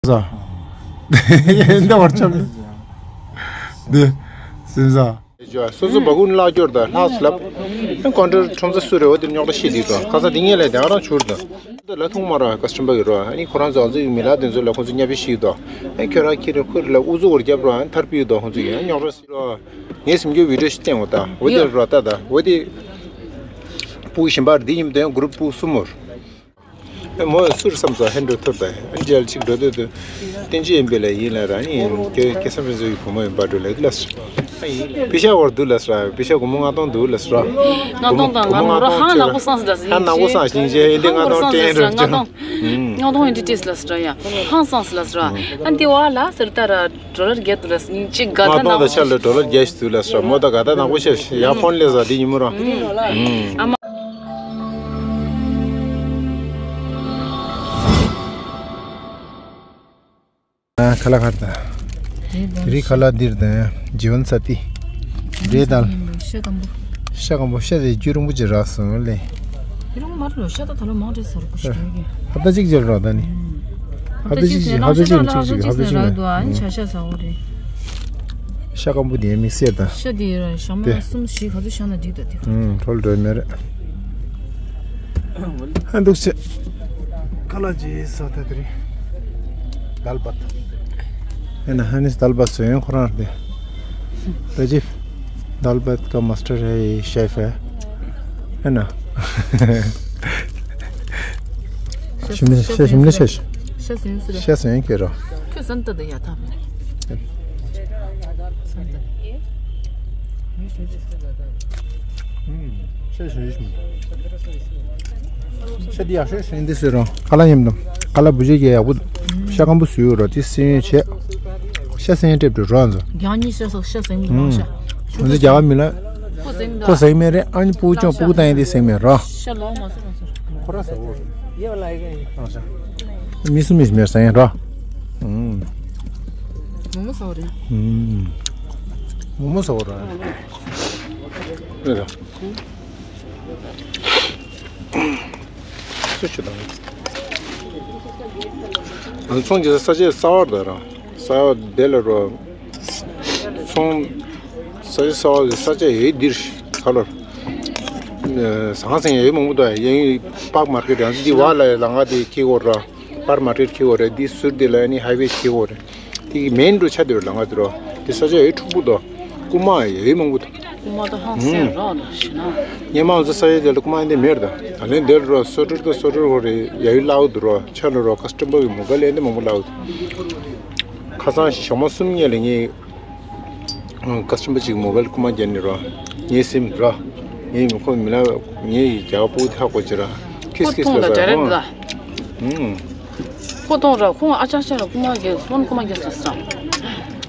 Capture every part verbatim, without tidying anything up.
ས། འདི་བར་ཆམ། འདི། སེམས་ས། སོ་སོ་སྦ་ཁུག་ནས་བརླག་སྐྱོར་དང་ལྷག་ལབ། ཀོན་ཀྲོལ་ཁྲོམ་ས་སུ་རེད་བ། དེ་རྙོག་དྲ་ཤི་དུས་དང་ཁ་སང་དེ་ངས་ལས་དེ་ང་རང་བྱུར་དང་། དེ་ལ་ཐུག་མ་ར་ཀ་སི་ཊོམ་པ་གི་རོ། ཨ་ནི་ཁོ་རང་ཚོ་ང་ཚོའི་མི་ལག་དེ་ཚོ་ལ་ཁོ་ཚོ་བརྙས་པའི་ཤི་དང་། ཨ་ཁྱོད་རང་ཁྱི་རེ་ཁུར་ལ་ཨུ་ཚུགས་བར་རྒྱབ་རོ། ཨ་ཐར་པི་དང་ཁོ་ཚོ་ཡང་རྙོག་དྲ་ཤི་རོ། ངས་སེམས་སྐྱོ་བི་ཌིའོ་ཞིག་བསྟན་འོ་ད། འོ་དེ་རོ་ད་ད། འོ་དེ། སྤུ་གུ་གཞན་པ་འདི་ཡིན་དོན་གུ་རུབ་སྤུ་གུ་གསུམ་མོར། ཨེ་མོ་སུར་བསམ་ཚོ་ཧན་འགྲོ་ཐུར་ད་ཨན་ཇལ་ཅིག་འགྲོ་དུས་དུ། བསྟན་ཆོས་ཡིན་པས་ལ་ཡིན་ལ་ར་ནི་ཡིན་ཀེ་ཀེ་སམ་རེ་ཟོ་ཡི་བུ་མོ་ཡིན་པ་འགྲོ་ལེ་དུ་ལ་སུ། པི་ཤ་བར་དུ་ལ་སུ་ར་པི་ཤ་སྒོར་མོ་ལྔ་སྟོང་དུ་ལ་སུ་ར། ལྔ་སྟོང་དང་ལྔ་སྟོང་ར་ཧང་ལག་པོ་སངས་སི་ལ་སུ་ཧ་ནག་པོ་སངས་སྙིང་རྗེ་ཨེ་འདི་ལྔ་སྟོང་སྟེང་ར་ལྔ་སྟོང་ལྔ་སྟོང་ཨིན་ཏི་ཏིས་ལ་སུ་ར་ཡ་ཧང་སངས་སི་ལ་སུ་ར། ཨན་ཏི་བ་ལ་སུར་ད་ར་ཌོ་ལར་བརྒྱད་དུ་ལ་སུ་ཅིག་ག་ད་ལྔ་སྟོང་དང་ཆ་ལ་ཌོ་ལར་བརྒྱད་ཞིག་དུ་ལ་སུ་ར་མོ་ད་ག་ད་ནག་པོ་ཤ་ཡ་ཕོན་ལེ་ཟ་འདི་ཉིན་མོ་ར། ཨ་མ། ཁ་ལ་ཁར་ད། རི་ཁ་ལ་འདིར་ད་ཇི་བན་ས་ཏི། རེད་ད། ཤ་སྐམ་པོ། ཤ་སྐམ་པོ་ཤ་དེ་རྒྱུ་རིང་པོ་ཅིག་རག་སོང་ལེ། རྒྱུ་རིང་མ་རེད་ལོ་ཤ་ད་ད་ལོ་མང་དྲགས་ཟེར་གོ་ཤ་དེ་གི། ཧབ་ཏ་གཅིག་ཅིག་རག་ད་ནི། ཧབ་ཏ་གཅིག་ཅིག་ཧབ་ཏ་གཅིག་ནས་གཅིག་ཅིག་ཧབ་ཏ་གཅིག་ནས། ཤ་སྐམ་པོ་དེ་མིག་སེར་ད། ཤ་དེ་ར་ཞག་མ་གསུམ་བཞི་ག་ཚོད་ཤ་ན་འགྲིག་ད་དེ། ཧྲོལ་འགྲོ་མེད་རེད། ཧ་འདུག་ཆེ། ཁ་ལག་ཅིག་ཟ་ད་དེ་རིང་། དཱལ་བད། ཧེ་ན་ཧ་ནིས་དཱལ་བད་ཟོས་ཡོང་ཁོ་རང་རེད། ར་ཇིབ། དཱལ་བད་ཀ་མ་སི་ཊར་ཧེ་ཤེཕ་ཧེ། ཧེ་ན། ཤིམ་ལ་ཤ་ཤིམ་ལ་ཤ་ཤ་ཟོས་ཡོང་ཟེར་ར། ཤ་ཟོས་ཡོང་ཁྱེད་ར། ཁྱོད་ཟ་ད་ད་ཡ་ཐབས། ཤ་ཞིམ་ཞིམ། ཤ་འདི་ཡག་ཤོས་ཤིང་འདི་ཟེར་རོ། ཁ་ལག་ཡིན་དམ། ཁ་ལག་བུ་ཆེ་གི་ཡག་པོ། ཤ་སྐམ་པོ་བཟོས་ཡོད་རོ། དེ་སེམས་ཡོད་བྱས། ཤ་སེམས་ཡོད་སྤྲད་འགྲོ་རོ་ཨ་ཚོ། རྒྱང་གཉིས་ཤ་སོགས་ཤ་སེམས་ཀྱི་ནང་ཤ། ང་ཚོ་རྒྱ་གར་མི་ལ། ཁོ་སེམས་མེད་རེད། ཨ་ནི་སྤུ་གུ་ཅོང་སྤུ་གུ་བཏང་ཡིན་དེ་སེམས་མེད་རོ། ཤ་ལོག་མ་སོང་ང་ཚོར། ཁོ་ར་ཟ་བོ། ཡེ་བ་ལ་ཡི་ག་ཡིན། མི་སུ་མི་མེར་ཟ་ཡིན་རོ། མོ་མོ་ཟ་བོ་རེད། མོ་མོ་ཟ་བོ་རོ། ཨ་ནི། སུ་ཆུ་དང་། ང་ཚོ་ཚོང་རྒྱག་ས་ས་ཆ་གསར་པ་དང་རང་གསར་པ་དེ་ལ་རོ། ཚོང་ས་ཆ་གསར་པ་ས་ཆ་ཡོད་འདིར་ག་ལོར། ཟང་ཟིང་ཡོད་མང་པོ་འདུག་ཡང་པག་མར་ཀེ་ཊི་ཡང་འདི་བ་ལ་ལ་ང་དེ་ཁྱི་གོ་ར། པག་མར་ཀེ་ཊི་ཁྱི་གོ་ར། འདི་ཟུར་དེ་ལ་ནི་ཧའི་ཝེ་ཁྱི་གོ་ར། དེ་གི་མེན་རུ་ཆ་དེ་རུ་ལ་ང་དེ་རོ། དེ་ས་ཆ་ཡོད་འཁྲུག་པོ་འདུག་རྐུ་མ་ཡོད་མང་པོ་འདུག་རྐུ་མ་ད་ཧང་སེ་རོགས་ལ་ཤི་ན། སྔོན་མ་ང་ཚོ་ས་ཡ་དེ་ལ་རྐུ་མ་འདི་མེད་ར། ད་ལན་དེར་རོ་སོ་ཊར་དང་སོ་ཊར་ཧོ་རེ་ཡ་ཡུལ་ལའུ་དུ་རོ་ཆ་ལ་རོ་ཀ་སི་ཊོམ་པ་གི་མོ་བྷལ་ལེན་དེ་མང་པོ་ལའུ་དུ། ཁ་སང་ཞོགས་མ་གསུམ་ཉལ་ལ་ངས་ཀ་སི་ཊོམ་པ་གཅིག་མོ་བྷལ་རྐུ་མ་རྒྱབ་ནི་རོ། ངའི་སེམས་རོ། ངའི་མི་ཁོ་མི་ལ་ངའི་རྒྱ་བོ་དེ་ཧ་གོ་ཅི་ར། ཁིས་ཁིས་ལ་ཟ་ཧོ། ཁོ་མཐོང་ར་ཁོང་ཨ་ཅག་ཅག་ལ་རྐུ་མ་རྒྱག་སོང་རྐུ་མ་རྒྱག་སོང་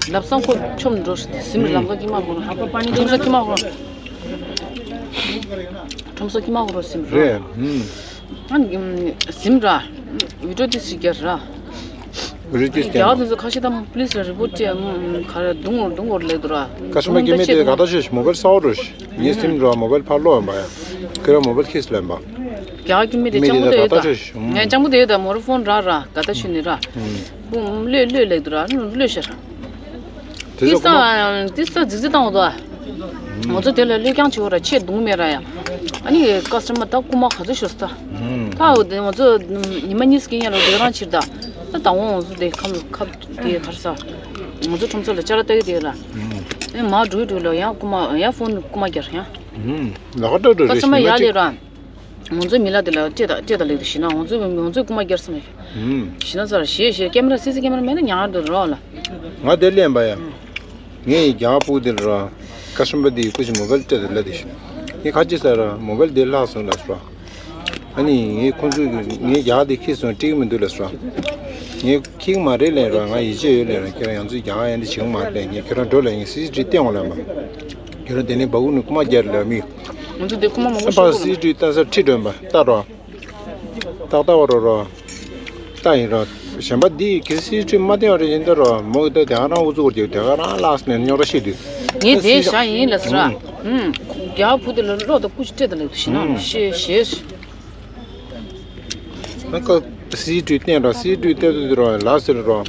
ཟ། ལབ་སང་ཁོ་ཆོམ་འགྲོ་ཟིམ་ལམ་ཁ་ཀི་མ་ཁོ་ཁྲོམ་ས་ཀི་མ་ཁོ་ཁྲོམ་ས་ཀི་མ་ཁོ་ཟིམ་ར། ཨ་ཟིམ་ར། བི་ཌིའོ་དེ་ཞིག་རྒྱག་ར། རི་ཏིས་རྒྱག་དེ་ཚོ་ཁ་ཤས་དང་པུ་ལིས་ལ་རི་པོ་ཊི་ཅེ་ག་རེ་རྡུང་རྡུང་གོར་ལེ་དུ་ར། ཀ་སི་ཊོམ་པ་ཀི་མེ་དེ་ག་ད་ཤོད་མོ་བྷལ་སའོ་རོ་ཤི། ངའི་སིམ་རོ་མོ་བྷལ་ཕར་ལོ་ཡིན་པ་ཡ། ཁྱོད་རང་མོ་བྷལ་ཁིས་ལེན་པ། རྒྱ་གི་མི་དེ་ཅང་པོ་དེ་ཡོད་ད། ངས་ཅང་པོ་དེ་ཡོད་ད་མོ་རི་ཕོན་ར་ར་ག་ད་ཤི་ནི་ར། བུ་ལོས་ལོས་ལེགས་དུ་ར་ལོས་ཤར། དེ་ས་དེ་ས་རྫིག་རྫིག་བཏང་འོ་ད། ང་ཚོ་དེ་ལ་ལོས་ཀྱང་བྱེད་འོ་ར་ཆེ་རྡུང་མེད་ར་ཡ། ཨ་ནི་ཀ་སི་ཊོམ་པ་ད་རྐུ་མ་ག་ཚོད་ཤོར་ས་ད། ད་འོ་དེ་ང་ཚོ་ཉི་མ་གཉིས་ཀྱི་ཡན་ལ་དེ་རང་ཕྱིར་ད། ད་ད་འོང་ང་ཚོ་དེ་ཁམས་ཁབ་དེ་གར་ས། ང་ཚོ་ཁྲོམ་ས་ལ་ཅ་ལ་ལྟ་གི་དེ་ར། ཨེ་མ་འགྲོ་འགྲོ་ལ་ཡང་རྐུ་མ་ཡང་ཕོན་རྐུ་མ་རྒྱག་ཡང་། ལ་ཁ་ཏྲ་ཏྲ་རེ་ཀ་སི་ཊོམ་པ་ཡ་ལེ་ར། ང་ཚོའི་མི་ལ་དེ་ལ་སྤྲད་ད་སྤྲད་ད་ལེགས་དུ་ཞི་ན་ང་ཚོའི་ང་ཚོའི་རྐུ་མ་རྒྱག་ས་མེད། ཞི་ན་ཚར་ཞེས་ཞེས་ཀེ་མ་ར་སི་སི་ཀེ་མ་ར་མེད་ན་ཉར་དུ་རོགས་ལ། ང་དེ་ལེན་པ་ཡ། ངས་རྒྱ་སྤུ་དེ་ལ་ར། ཀ་སི་ཊོམ་པ་དེ་སྐུ་ཞིག་མོ་བྷལ་སྤྲད་དུ་ལ་དེ་ཞུ། ངས་ཁ་ཅིག་ཟེར་ར་མོ་བྷལ་དེ་བརླག་སོང་ལ་སོ། ཨ་ནི་ངས་ཁོང་ཚོས་ངས་རྒྱ་དེ་ཁྱེར་སོང་སྤྲད་གི་མི་འདུག་ལ་སོ། ངས་ཁྱེར་མ་རེད་ལན་ར་ང་ཡིད་ཆེས་ཡོད་ལན་ར་ཁྱེད་རང་ཡང་ཚོས་རྒྱ་ཡང་དེ་བྱེད་གི་མ་རེད་ལན་ངས་ཁྱེད་རང་འགྲོ་ལ་ངས་སི་སི་ཊི་བི་བསྟན་འོང་ལ་མ། ཁྱོད་རང་དེ་ནས་སྦ་ཁུག་ནས་རྐུ་མ་རྒྱག་རེད་ལབ་མི། ང་ཚོ་དེ་རྐུ་མ་མང་པོ་ཨ་ཕར་ཤོར་སི་སི་ཊི་བི་བལྟ་ས་ཁྲིད་འགྲོ་བ་ལྟ་རོགས། ཏག་ཏག་བ་རོ་རོ། ལྟ་ཡིན་རོ། གཞན་པ་འདི་གི་སི་སི་ཊི་བི་མ་བསྟན་བ་རེད་ཡིན་ད་རོ་མོ་གི་ད་དེ་ག་རང་ཨུ་ཚུགས་རྒྱབ་དེ་ག་རང་ལགས་ནས་རྙོག་དྲ་ཤེས་དུས། ངས་དེ་བཞག་ཡིན་ལ་ཟེར་ར། ཨུམ། རྒྱ་བུ་དེ་ལ་བློ་དང་སྐུ་ཅི་སྤྲད་ད་ལེགས་དུ་ཞེ་ན་ཨུམ། ཤེས་ཤེས། ཨ་ཀ་སི་ཇི་ཊུའི་བསྟན་ར། སི་ཇི་ཊུའི་བསྟན་དུས་དུས་ར་ལ་ཟེར་ར། རྒྱ་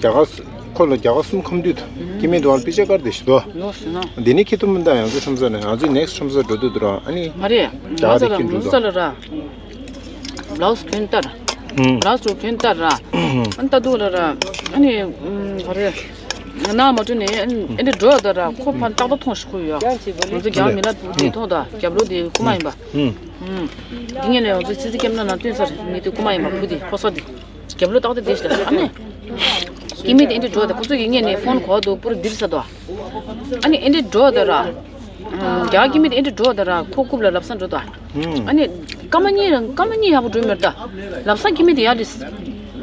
གར་ཁོ་ལ་རྒྱ་གར་གསུམ་ཁམས་འདུས་དུ་སྐྱེ་མེད་དུ་བ་ལ་པི་ཅ་དཀར་དེ་ཞིག་དོ། ལོ་ཟེར་ན། འདི་ནི་ཁྱི་ཐུམ་མི་འདའ་ཡང་ཚོ་ཁྲོམ་ས་ནས་ང་ཚོའི་ནེག་སི་ཊི་ཁྲོམ་ས་འགྲོ་དུས་དུ་ར་ཨ་ནི། མ་རེད། རྒྱ་གར་དེ་ཁྱི་འདུས་དོ། ལ་ཟེར་ལ་ར། ལའོ་སི་ཁྱོན་ལྟར། ཧུམ། ལའོ་སི་ཁྱོན་ལྟར་ར། ཨ་ནི་ལྟ་དུས་ལ་ར། ཨ་ནི་ཨུམ་ག་རེ། ང་ན་མ་ཐུ་ནས་ཨ་ནི་ཨེ་འདྲ་འགྲོ་ཡ་ད་ར་ཁོ་ཕར་ཏག་ཏག་མཐོང་ཤི་ཁུ་ཡོད། ང་ཚོ་རྒྱ་མི་ལ་དེ་མཐོང་ད་རྒྱབ་ལོ་དེ་རྐུ་མ་ཡིན་པ། ཧུམ། ཧུམ། དེ་ངས་ལས་ང་ཚོ་ཙི་ཙི་སྐྱབས་ན་ན་སྟོན་ས་རེད་མི་དེ་རྐུ་མ་ཡིན་པ་བུ་དེ་ཕོ་གསར་དེ། རྒྱབ་ལོ་ཏག་ཏག་དེ་ཞིག་ལ་ཨ་ནི། སྐྱེ་དམན་དེ་ཨེ་འདྲ་འགྲོ་ད་ཁོ་ཚོ་ཡིན་ངས་ནས་ཕོན་གོ་བ་འདུག་པུར་འདིར་ས་དོ། ཨ་ནི་ཨེ་འདྲ་འགྲོ་ད་ར། རྒྱ་སྐྱེ་དམན་དེ་ཨེ་འདྲ་འགྲོ་ད་ར་ཁོ་རྐུབ་ལ་ལབ་སང་འགྲོ་ད། ཨ་ནི། སྐར་མ་གཉིས་ར་སྐར་མ་གཉིས་ཡག་པོ་འགྲོ་མེད་ད། ལབ་སང་སྐྱེ་དམན་དེ་ཡར་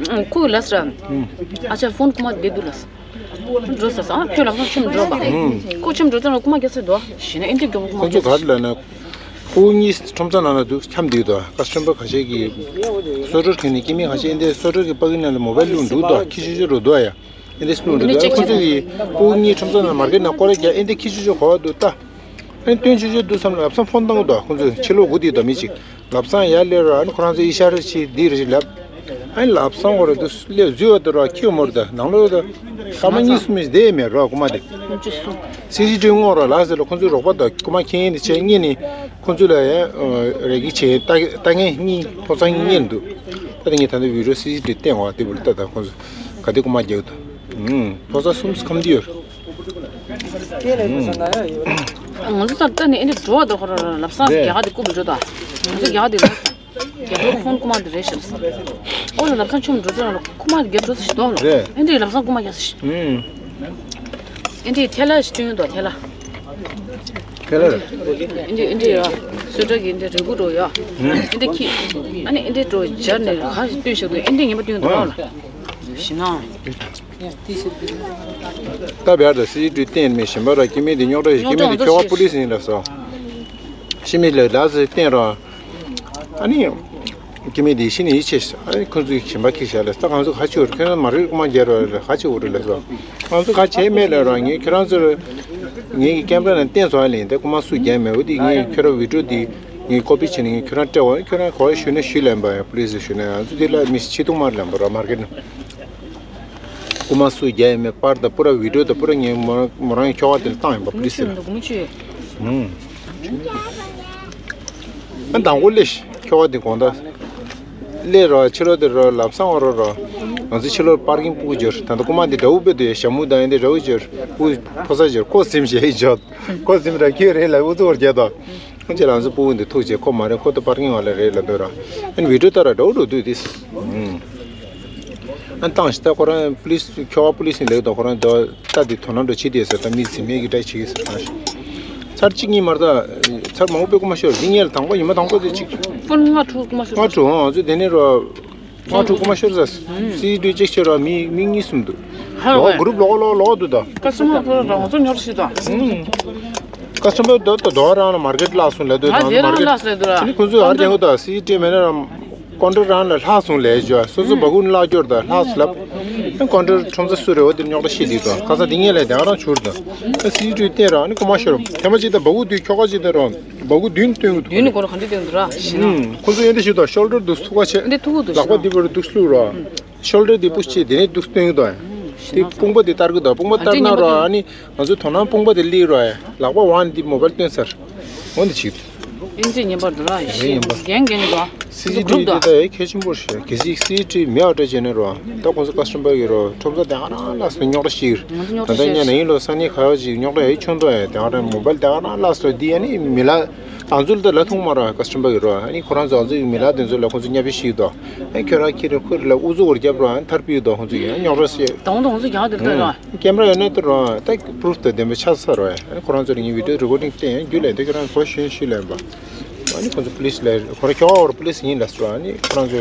རེད། ཁོ་གི་ལབ་ས་ར། ཨ་ཅག་ཕོན་རྐུ་མ་བསྡད་འདུག་ལབ། འགྲོ་ས་སང་ཁྱོད་ལབ་སང་ཆུམ་འགྲོ་བ། ཁོ་ཆུམ་འགྲོ་ཙང་ར་རྐུ་མ་རྒྱག་ས་འདུག་ཞེ་ན་ཨེ་འདྲ་རྒྱོབ་རྐུ་མ་ཁོ་ཚོ་རྒྱག་ག་ས། རེ་ལབ་ན། ཕྲུ་གུ་གཉིས་ཁྲོམ་ས་ནང་ལ་འདུག་འཁྱམས་བསྡད་ཡོད་དོ། བཀའ་ཁྲིམས་པ་ཁ་ཤས་ཀྱིས་སོ་ཊར་ཁྱེར་ནས་སྐྱེ་དམན་ཁ་ཤས་ཨེ་འདྲའི་སོ་ཊར་གྱི་པ་ཀིན་ནང་ལ་མོ་བལ་བླུགས་འདུག་དོ། ཁྱི་ཤུ་ཤུ་རུ་འདུག་ཡ། ཨེ་འདྲའི་བླུགས་འདུག་ཡ། ཁོ་ཚོ་གིས་ཕྲུ་གུ་གཉིས་ཁྲོམ་ས་ནང་མར་ཀེཊ་ནང་སྐོར་ར་རྒྱག་ཨེ་འདྲའི་ཁྱི་ཤུ་ཤུ་གོ་བ་འདུག་ལྟ། ཨེ་སྟོན་ཤུ་ཤུ་འདུག་བསམ་ལ་ལབ་སང་ཕོན་བཏང་གི་འདུག་ཁོ་ཚོས་ཕྱི་ལོགས་སྒུག་བསྡད་ཡོད་དོ་མི་གཅིག་ལབ་སང་ཡར་སླེབས་ར་ཨ་ནི་ཁོ་རང་ཚོས་ཨི་ཤ་ར་བྱེད་འདི་རེད་ལབ། ཨ་ནི་ལབ་སང་ཁོ་ར་འདུག་སླེབས་འཛུལ་བ་འདུག་ར་ཁྱི་མོ་རེད་ད་ནང་ལོགས་ད། སྐར་མ་གཉིས་གསུམ་མི་བསྡད་མེད་རོགས་རྐུ་མ་དེ། སི་ཇི་ཊི་བསྔོག་རོགས་ལ་ཟེར་ལ་ཁོ་ཚོའི་རོགས་པ་དང་རྐུ་མ་ཁྱེར་ཡིན་དེ་བྱས་གཉིས་ནི་ཁོ་ཚོ་ལ་ཡང་རེ་སྒུག་བྱས་ལྟ་ལྟ་མཁན་གཉིས་ཕོ་ཚང་གཉིས་གཉེར་འདུག་ད་དེ་ངས་ད་ལྟ་བི་ཌིའོ་སི་ཇི་ཊི་བསྟན་འོག་དེ་བུ་ལ་ལྟ་ད་ཁོ་ཚོ་ག་དེ་རྐུ་མ་རྒྱག་འདུག་ཕོ་ཚང་གསུམ་ཁམས་འདི་ཡོད། ང་ཚོ་ད་ལྟ་ནས་ཨེ་འདྲ་འགྲོ་བ་དང་ཁོ་ར་ལབ་སང་རྒྱ་གར་དེ་རྐུ་བི་འགྲོ་ད། ང་ཚོ་རྒྱ་གར་དེ་རེད། རྒྱ་གར་ཕོན་རྐུ་མ་དེ་རེད་ཤག་ས། ཨོ་ལ་ལབ་སང་ཆུམ་འགྲོ་ཚེ་རང་ལ་རྐུ་མ་དེ་རྒྱབ་འགྲོ་ཚེ་ཞིག་དོག་ལ། རེད། ཨེ་འདྲ་ལབ་སང་རྐུ་མ་རྒྱག་ས་ཞིག་ཨེ་འདྲའི་ཐལ་ལ་ཞིག་སྟོན་དོ་ཐལ་ལ། ཁེ་ལ་རེད། ཨེ་འདྲའི་ཨེ་འདྲའི་ཡ། སོ་ཊར་གི་ཨེ་འདྲའི་རེ་སྒུག་འགྲོ་ཡ། ཨེ་འདྲའི་ཁྱི། ཨ་ནི་ཨེ་འདྲའི་འགྲོ་སྦྱར་ནས་ག་ཞིག་སྟོན་ཞིག་དོ་ཨེ་འདྲའི་ངན་པ་སྟོན་དོ་ལ། ཞི་ན། སྟབས་ཡག་ད་སི་ཇི་ཊི་བསྟན་མེད་གཞན་པ་ར་སྐྱེ་དམན་དེ་རྙོག་དྲ་ཞིག་སྐྱེ་དམན་དེ་ཁྱོ་ག་པུ་ལིས་ཡིན་ལ་སོ། ཤི་མི་ལ་ལ་ཟེར་བསྟན་ར། ཨ་ནི། སྐྱེ་དམན་དེ་ཤི་ནས་ཡིད་ཆེས་ཨ་ནི་ཁོ་ཚོས་གཞན་པ་ཁྱེར་བཞག་ལ་ད་ང་ཚོ་ག་ཅི་བོར་ཁྱོད་རང་མ་རིག་མ་རྒྱལ་ར་ལ་ག་ཅི་བོར་ལ་སོ། ང་ཚོ་ག་བྱས་མེད་ལ་ར་ངས་ཁྱོད་རང་ཚོར། ངས་ཀྱི་ཀེམ་ར་ནང་བསྟན་སོང་ལེན་དེ་རྐུ་མ་སུ་རྒྱལ་མེད་འོ་དེ་ངས་ཁྱོད་ར་བི་ཌིའོ་དེ། ངས་ཀོ་པི་བྱས་ནས་ངས་ཁྱོད་རང་སྤྲད་འོ་ཁྱོད་རང་གོ་ཞུས་ན་ཞུས་ལེན་པ་ཡ་པུ་ལིས་ཞུས་ན་ང་ཚོ་དེ་ལ་མི་ཆེ་ཐུང་མར་ལེན་པ་ར་མར་ཀེཊ་ནང་། རྐུ་མ་སུ་རྒྱག་ཡོད་མེད་པར་དང་པུ་ར་བི་ཌིའོ་དང་པུ་ར་ངས་མོ་རང་མོ་རང་གི་ཁྱོ་ག་དེ་ལ་བཏང་ཡོད་པ་པུ་ལིས་ལ། ཧུམ། ཨ་དང་པོ་སླེབས་ཤིག་ཁྱོ་ག་དེ་དགོང་དག་སླེབས་རོགས་ཕྱི་ལོགས་དེ་རོགས་ལབ་སང་འོ་རོགས་རོགས། ང་ཚོ་ཕྱི་ལོགས་པར་ཀིང་སྤུ་གུ་འབྱོར་ད་ལྟ་རྐུ་མ་དེ་འདྲ་བོ་དཔེ་དུ་ཡ་ཞྭ་མོ་དང་ཡ་དེ་འདྲ་བོ་འབྱོར་སྤུ་གུ་ཕོ་གསར་འབྱོར་ཁོ་སིམ་ཞེས་ཡི་འབྱོར་ཁོ་སིམ་ར་ཁྱོད་རེད་ལ་ཨུ་ཚུགས་བར་རྒྱག་དོ། ཁོང་ཅིག་ལ་ང་ཚོ་སྤུ་གུ་འདི་ཐུག་བྱས་ཁོ་མ་རེད་ཁོ་ད་པར་ཀིང་བ་ལ་རེད་ལ་འདོད་ར། ཨ་ནི་བི་ཌིའོ་ལྟ་ར་འདྲ་བོ་འགྲོ་དུས་དེ། ཨ་ནི་བཏང་ཞིག་ད་ཁོ་རང་པུ་ལིས་ཁྱོ་ག་པུ་ལིས་ནི་ལེགས་དང་ཁོ་རང་འདྲ་ལྟ་དེ་དོ་སྣང་འདྲ་བྱེད་དེ་ཟེར་ད་མི་ཚེ་མེད་ཀྱི་འདྲ་བྱེད་ཀྱི་ཟེར་གང་ཞིག་ཚར་གཅིག་གཉིས་མར་ད་ཚར་མང་པོ་དཔེ་རྐུ་མ་ཤོར་འདི་ངས་ལ་དང་པོ་ཉི་མ་དང་པོ་དེ་གཅིག་ཕོན་ལྔ་དྲུག་རྐུ་མ་ཤོར་ལྔ་དྲུག་ཨང་ང་ཚོ་དེ་ནས་རོ། ང་ཕྲུ་གུ་མ་ཤོར་ས། སི་ཌི་གཅིག་ཤོར་ར་མི་མི་གཉིས་གསུམ་འདུག་ཧ་ལོ་ལོ་གོ་རུབ་ལོག་ལོག་ལོག་འདུག་ད། ཀ་སི་ཊ་མར་ཕོ་ར་ང་ཚོ་ཉོར་ཤི་ད། ཀ་སི་ཊ་མར་དོ་དོ་དོ་རང་ལ་མར་ཀེཊ་ལྷག་སོང་ལབ་འདུག་ད་མར་ཀེཊ་ལྷག་སོང་ལབ་འདུག་ར། ཁོ་ཚོས་ཧར་རྒྱག་གི་ད་སི་ཌི་མེད་ན་ར་ཀོན་ཊར་རང་ལ་ལྷག་སོང་ལབ་ཅོ་སོ་སོ་བ་ཀུན་བརླག་སྐྱོར་ད་ལྷག་སོང་ལབ། ཀོན་ཊར་ཁྲོམ་ས་སུ་རེ་བ་དེ་རྙོག་དྲ་ཤི་འདུག་ད་ཁ་སང་དེ་ངས་ལས་དེ་རང་བྱུར་ད། སི་ཌི་བསྟན་ར་ནི་ཀོ་མ་ཤོར་ཐེངས་མ་གཅིག་ད་བ་ཀུ་དུས་ཁྱོ་ག་གཅིག་ད་ར། སྦ་ཁུག་མདུན་སྟོན་གྱི་འདུག་མདུན་ནས་སྐོར་ག་འདྲ་སྟོན་གྱི་འདུག་ར་ཞེ་ན། ཁོ་ཚོ་ཡོན་ཏན་ཞིག་དང་ཤོལ་ཌར་འདུག་ཐུག་པ་ཆེ། འདི་ཐུག་གི་འདུག་ལག་པ་ཞེ་ན། འདི་བར་འདུག་བླུགས་ར། ཤོལ་ཌར་འདི་པུ་ཤི་བྱེད་དེ་ནས་འདུག་སྟོན་གྱི་འདུག་དེ་དཔུང་པ་དེ་བསྟར་གྱི་འདུག་དཔུང་པ་བསྟར་ན་ར་ཨ་ནི་ང་ཚོའི་དོ་སྣང་དཔུང་པ་དེ་སླེབས་ར་ལག་པ་དབང་འདི་མོ་བལ་སྟོན་ཚར། འོ་འདི་བྱེད་ཀྱི་འདུག་ཨིན་ཇི་ཉན་པར་འདུག་ར་ཞེ་ན། རྒན་རྒན་གྱི་འདུག་སི་ཇི་ཊི་ཝི་དེ་ད་ཡ་གལ་ཆེན་པོ་རེད། གལ་སྲིད་སི་ཇི་ཊི་ཝི་མེད་པ་འདྲ་བྱས་ན་ར་ད་ཁོང་ཚོ་ཀ་སི་ཊ་མར་གྱི་ར་ཁྲོམ་ས་དེ་ཨ་རང་ལ་སོ་རྙོག་དྲ་ཞིག་རེད། ད་ལྟ་ཉན་ན་ཡིན་ལོ་ས་གནས་ཁ་ཡོག་ཅིག་རྙོག་དྲ་ཡ་ཆུང་དོ་ཡ་དེ་ཨ་རང་མོ་བལ་དེ་ཨ་རང་ལ་སོ་འདི་ཨ་ནི་མི་ལ། ང་ཚོ་ལ་ད་ལ་ཐུང་མ་ར་ཀ་སི་ཊ་མར་གི་ར་ཨ་ནི་ཁོ་རང་ཚོ་ང་ཚོ་ཡི་མི་ལ་དེ་ཚོ་ལ་ཁོང་ཚོ་བརྙས་པོ་ཞིག་དོ། ཨ་ཁྱོད་རང་ཁྱེད་རང་ཁུར་ལ་ཨུ་ཚུགས་བར་རྒྱབ་ར་ཨ་ཐར་པིའུ་དོ་ཁོང་ཚོ་ཡང་རྙོག་དྲ་བཤད། དང་དང་ཚོ་རྒྱག་དེ་ལྟ་ར། ཀེམ་ར་ཡོད་ན་ལྟ་ར་ད་པུ་རུབ་དང་ལྡན་པ་ཆགས་ཚར་བ་ཨ་ནི་ཁོ་རང་ཚོ་ལ་ངའི་བི་ཌིའོ་རི་ཀོར་ཌིང་བསྟན་ཡང་རྒྱུ་ལས་འདི་ཁྱོད་རང་གོ་ཤེས་ཤེས་ལེན་པ། ཨ་ནི་ཁོང་ཚོ་པུ་ལིས་ལ་ཁོ་རང་ཁྱོད་བར་པུ་ལིས་ཡིན་ལ་སོ་ཨ་ནི་ཁོ་རང་ཚོ་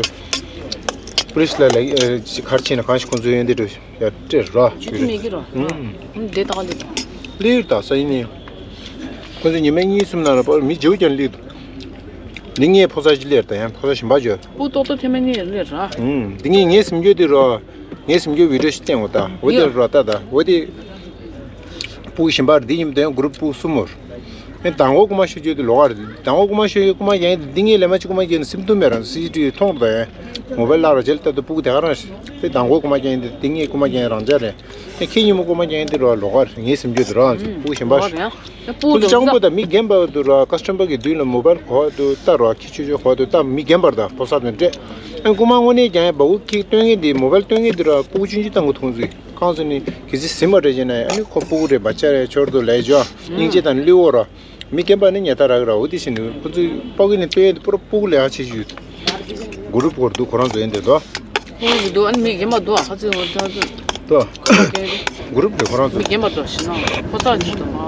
པུ་ལིས་ལ་ལ་གར་ཕྱིན་ན་གང་ཞིག་ཁོང་ཚོ་ཡོན་ཏན་འགྲོ། ཡ་སྤྲད་ར། ཆུ་ཆུ་མེད་ཀི་ར། ཨུམ། ཨུམ་བསྡད་དང་བསྡད་དང་། ལིར་ད་ས་ཡིན་ནི། ཁོ་ཚོ་ཉི་མ་གཉིས་གསུམ་ནང་ལ་པར་མི་བརྗེ་པོ་ཀྱང་ལིར་འདུག་འདི་ངའི་ཕོ་གསར་ཅིག་ལིར་ད་ཡང་ཕོ་གསར་གཞན་པ་བརྗོད། སྤུ་ཏོག་ཏོ་ཐེངས་མ་གཉིས་ལིར་ར། ཨུམ། འདི་ངས་ངའི་སེམས་རྒྱུད་དེ་ར། ངའི་སེམས་རྒྱུད་བི་ཌིའོ་ཞིག་བསྟན་འོ་ད། འོ་དེ་ཡོད། ར་ད་ད། འོ་དེ། སྤུ་གཞན་པ་འདི་ཡིན་ད་ཡང་གུ་རུབ་སྤུ་གསུམ་མོ། ཨེ་དང་པོ་རྐུ་མ་ཤོར་རྒྱུ་དེ་ལོགས་ཀ་རེད། དང་པོ་རྐུ་མ་ཤོར་ཡས་རྐུ་མ་རྒྱག་མཁན་དེ་འདི་ངས་ལས་མ་གཅིག་རྐུ་མ་རྒྱག་ནས་སེམས་སྡུག་མེད་རང་སི་སི་ཊི་བི་མཐོང་དང་། མོ་བལ་བརླག་ར་རྗེས་ལ་ལྟ་དུས་སྤུ་གུ་དེ་ག་རང་རེད། དེ་དང་པོ་རྐུ་མ་རྒྱག་མཁན་དེ་འདི་ངས་རྐུ་མ་རྒྱག་མཁན་རང་ཅག་རེད། ཨེ་ཁྱེད་གཉིས་མོ་རྐུ་མ་རྒྱག་མཁན་དེ་རོ་ལོགས་ཀ་རེད། ངའི་སེམས་རྒྱུད་དེ་རོ་ཨང་ཚོ་སྤུ་གུ་གཞན་པ་ཞིག་ཁོ་ཚོ་སྤྱང་པོ་དང་མི་རྒན་པ་དུ་ར་ཀ་སི་ཊོ་མར་གི་མདུན་ལ་མོ་བལ་གོ་དུ་ལྟ་རོ་ཁྱི་ཆུ་ཆུ་གོ་དུ་ལྟ་མི་རྒན་པར་ད་ཕོ་གསར་དུ་སྤྲད། ཨ་རྐུ་མ་དངོས་གནས་རྒྱག་ཡས་བ་འུ་ཁྱི་སྟོན་མཁན་དེ་མོ་བལ་སྟོན་མཁན་དེ་ར་སྤུ་གུ་ཆུང་ཆུང་ཏང་གི་མཐོང་ཚུལ་གང་ཚོ་ནི་གི་ཚི་སིམ་པ་རེ་བྱས་ན་ཨ་ནི་ཁོ་སྤུ་གུ་རེ་བ་ཅ་རེ་ཆོར་དུ་ལས་ཇོ་སྙིང་རྗེ་དང་བསླུ་བོ་ར་མི་རྒན་པ་ནི་ཉལ་ཐ་རག་ར་འུ་དེ་བཞིན་དུ་ཁོ་ཚོའི་སྤུ་གུ་ནི་སྟོན་ཡས་དེ་པུ་ར་སྤུ་གུ་ལས་ཨ་ཆེ་ཞུ། གུ་རུབ་སྐོར་འདུག་ཁོ་རང་ཚོ་ཡིན་དེ་དོ། ཁོང་གི་འདུག་ཨ་ནི་མི་རྒན་པ་འདུག་ཨ་ཁ་ཚོད་འོ་ད་ཚོད། དོ། གུ་རུབ་དེ་ཁོ་རང་ཚོ། མི་རྒན་པ་འདུག་ཞེ་ན་ཁོ་ཚ་གི་འདུག་མ།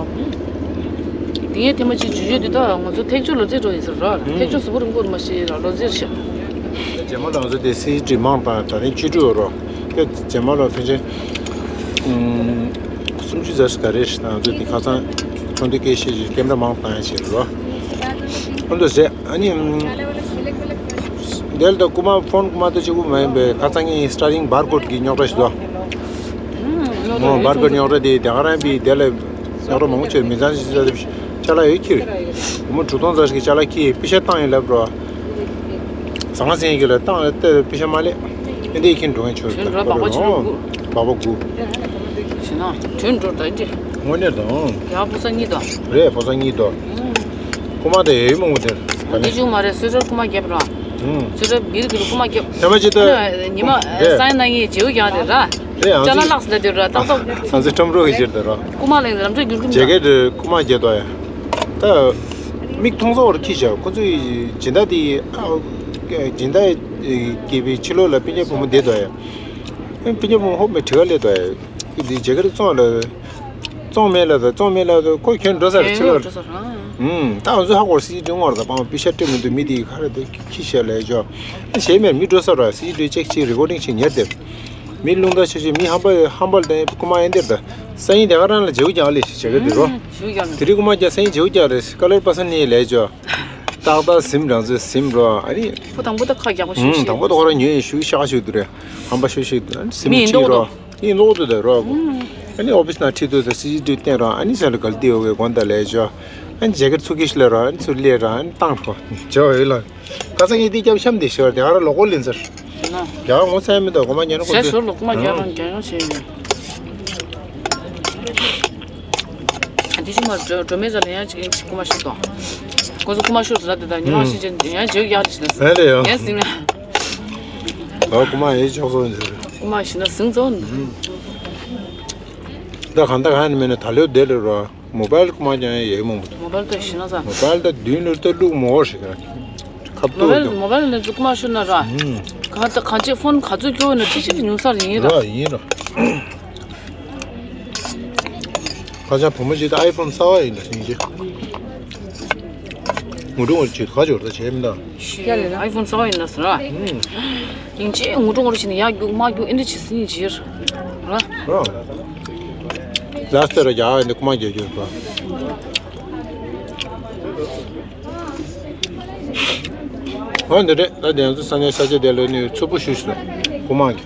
དེ་ངས་ཐེངས་མ་གཅིག་ཇུ་ཇུ་འདི་དག་ང་ཚོ་ཐེག་མཆོག་ལོ་ཚིགས་འགྲོ་ཡིན་ཟེར་ར་ཐེག་མཆོག་གཟུགས་པོ་རིང་པོ་རུ་མ་ཤེས་ར་ལོ་ཚིགས་ཤག་རྗེས་མ་ལ་ང་ཚོ་དེ་སི་ཌི་མང་དང་ད་རིང་བཅུ་དྲུག་ཡོད་རོ། དེ་རྗེས་མ་ལ་ཕན་ཆད། སུམ་ཅུ་ཙམ་ཞིག་ག་རེ་ཞིག་དང་ང་ཚོ་དེ་ཁ་སང་ཚོགས་འདུ་སྐད་བཤད་ཀྱི་ཀེམ་ར་མང་བཏང་ཡ་བྱེད་རོ། ཨ་འདུག་ཟེར་ཨ་ནི། དེ་ལ་ད་རྐུ་མ་ཕོན་རྐུ་མ་ད་གཅིག་པུ་མ་ཡིན་པའི་ཁ་སང་ངའི་སི་ཊར་ལིང་བར་ཀོཌ་གི་རྙོག་དྲ་ཞིག་འདུག་ཨོ་བར་ཀོཌ་རྙོག་དྲ་དེ་དེ་ག་རང་པི་དེ་ལ་རྙོག་དྲ་མང་པོ་བྱས་མི་ཚང་ཞིག་ཅ་ལག་ཡོད་ཁྱེར། སྒོར་མོ་དྲུག་སྟོང་ཙམ་ཞིག་གི་ཅ་ལག་ཁྱེར་པི་ཤ་བཏང་ཡིན་ལབ་རོ། ཟང་ཟིང་གི་ལ་བཏང་ལ་ལྟ་པི་ཤ་མ་ལེ། ཨེ་འདི་ཁྱེར་འགྲོ་མཁན་ཆོར་ད་ག་རེ་རོ། སྦག་སྦག་དགུ། ཞེ་ན་དོན་འགྲོ་ད་འདི། དངོས་གནས་དང་། ཡ་ཕོ་ས་གཉིས་དང་། རེད་ཕོ་ས་གཉིས་དང་། རྐུ་མ་དང་ཡོད་མང་པོ་དེར། འདི་ཅུང་མ་རེད་སུ་ཏྲར་རྐུ་མ་རྒྱབ་ར། སུ་ཏྲར་བིར་གི་རྐུ་མ་རྒྱབ། ཐེ་མ་ཅི་ད། ཉི་མ་རེད། སང་ཉིན་གནངས་ཉིན་བྱེའུ་རྒྱག་རེད་ར། རེད་ཨང་ཅ་ལག་ལགས་ལ་དེ་ར་ཏག་ཏག་ཚང་ཚེ་ཁྲོམ་རོགས་ཀྱི་ཕྱིར་དུ་ར། རྐུ་མ་ལེན་རམ་འདྲ་རྒྱུན་རྐུ་མ་ཇེ་ཀེ་ཊི་རྐུ་མ་རྒྱབ་དོ་ཡ། ད། མིག་མཐོང་ཚོར་ཁྱི་ཞག་ཁོ་ཚོས་སྦྱིན་བདག་དེ་ཨ། སྦྱིན་བདག་སྐྱེས་པའི་ཕྱི་ལོགས་ལ་སྤུན་ཀྱག་བུ་མོ་བསྡད་དོ་ཡ། སྤུན་ཀྱག་བུ་མོ་ཧོབ་མེ་བྲི་ག་སླེབས་དོ་ཡ། ཁྱི་འདི་ཇེ་ཀེ་ཊི་བཙོང་ལ། བཙོང་མེད་ལ་ད་བཙོང་མེད་ལ་ད་ཁོ་ཁྱོད་འགྲོ་སར་ཕྱི་ལོགས། ཨུམ་ད་ང་ཚོ་ཧ་གོ་སི་ཌི་ངོར་ད་པང་པི་ཤ་སྤྲད་མི་འདུག་མི་དེ་ག་རེ་ད་ཁྱི་ཞག་ལས་ཅོ། ཞེ་མེར་མི་འགྲོ་སར་ར་སི་ཌི་ཅེག་ཅིག་རི་ཀོར་ཌིང་ཅིག་ཉར་དེ། མི་རླུང་རྟ་ཆེ་ཆེ་མི་ཧམ་པ་ཧམ་པ་དང་རྐུ་མ་ཡན་དེར་ད། སང་ཉིན་དེ་ག་རང་ལ་བྱེའུ་རྒྱག་ལེ་ཞེས་བྱེད་ཀ་དེ་རོ། ཞུ་ཡང་དེ་རིང་རྐུ་མ་རྒྱག་སང་ཉིན་བྱེའུ་རྒྱག་རེད་ཀ་ལར་པ་ས་ནི་ལས་ཅོ། ཏག་ཏག་ཟིམ་རང་ཚོས་ཟིམ་རོ་ཨ་ནི། ཕོ་དང་པོ་ད་ཁ་རྒྱག་པོ་ཞུ་ཞུ། དང་པོ་ད་ཁོ་རང་ཉོས་ཡིན་ཞུ་ཤག་ཞུ་དུ་རེད། ཧམ་པ་ཞུ་ཞུ་དུ་ཨ་ནི་ཟིམ་མི་ཁྲིད་རོ། ཡིན་ལོག་ཏུ་ད་རོ། ཨ་ནི་ཨོ་ཕིས་ནང་ཁྲིད་དུ་ད་སི་ཇི་ཏུ་བསྟན་རོ་ཨ་ནི་ས་ལ་གལ་ཏེ་ཡོད་པའི་དགོན་ད་ལས་ཅོ། ཨ་ནི་ཇེ་ཀེ་ཊི་ཚུར་ཁྱེར་ལེ་རོ་ཨ་ནི་ཚུར་ལེ་རོ་ཨ་ནི་བཏང་རོ། ཇོ་ཡོད་ལ། ཁ་སང་ངས་འདི་སྐྱབས་བཤམས་འདི་ཞོར་དེ་ཧ་ར་ལོ་ཀོ་ལིན་ཟེར། ཡ་ངོ་ཚ་མི་འདུག་གོ་མ་ཉན་ན་ཁོ་ཟས་ཚོ། ཞོར་ལོ་ཀོ་མ་རྒྱག་རང་རྒྱག་ཡོང་བྱས་ཡོད། འདི་ཅི་མ་འགྲོ་འགྲོ་མེད་ཟ་ལ་ཡང་ཅིག་ཅིག་ཀོ་མ་ཤོར་དང་། ཁོ་ཚོ་ཀོ་མ་ཤོར་ཟ་ལ་དེ་དང་ཉི་མ་ཤི་ཅན་ཡང་བྱེད་ཡག་ཅིག་ཟ། ཟ་ལེ་ཡང་ཡང་ཟིང་ལ། ཨ་ཀོ་མ་ཡེ་ཆོག་སོང་ཟེར། ཀོ་མ་ཤི་ན་ཟིང་ཚོ། ད་གང་ལྟར་གང་ཡིན་མིན་ན་ད་ལོ་བསྡད་ལེ་རོ། མོ་བལ་རྐུ་མ་རྒྱག་ཡ་ཡོད་མང་པོ་འདུག་མོ་བལ་ད་ཤི་ན་ས། མོ་བལ་ད་མདུན་ལོ་ད་ལུག་མོ་ཧོར་ཞིག་ར། ཁབ་མོ་ཏོ་བལ་འདུག་མོ་བལ་ནས་རྐུ་མ་ཤོར་ན་ར། ཨུམ། གང་ལྟར་གང་ཅི་ཕོན་ག་ཚོད་སྐྱོ་བོ་ན་ཅི་ཅི་ཉུང་སར་ཡིན་ར། ར་ཡིན་ར། ཁ་ཆང་བུ་མོ་ཅིག་ད་ཨའི་ཕོན་གསར་བ་ཡིན་ད་ཤིང་ཅི། ངུ་ཀྲུང་བར་ཅིག་ག་ཅོར་ད་བྱས་མི་ད། ཤི་ཡ་ལེ་ན་ཨའི་ཕོན་གསར་བ་ཡིན་ད་ཟེར་ར། ཨུམ། ཡིན་ཅི་ངུ་ཀྲུང་བར་ཕྱིན་ནས་ཡར་རྒྱུག་མར་རྒྱུག་ཨེ་འདྲ་བྱེད་སྲིད་ཅི་ར། ར། ལ་སྟེ་ར་རྒྱ་ཨ་འདི་ཀུ་མ་རྒྱལ་རྒྱུ་ར། འོ་འདི་རེད་ད་དེ་ཚོ་ས་གནས་ས་ཆ་དེ་ལ་ནི་མཚུར་ཕུ་ཞུས་སོང་ཀུ་མ་གི།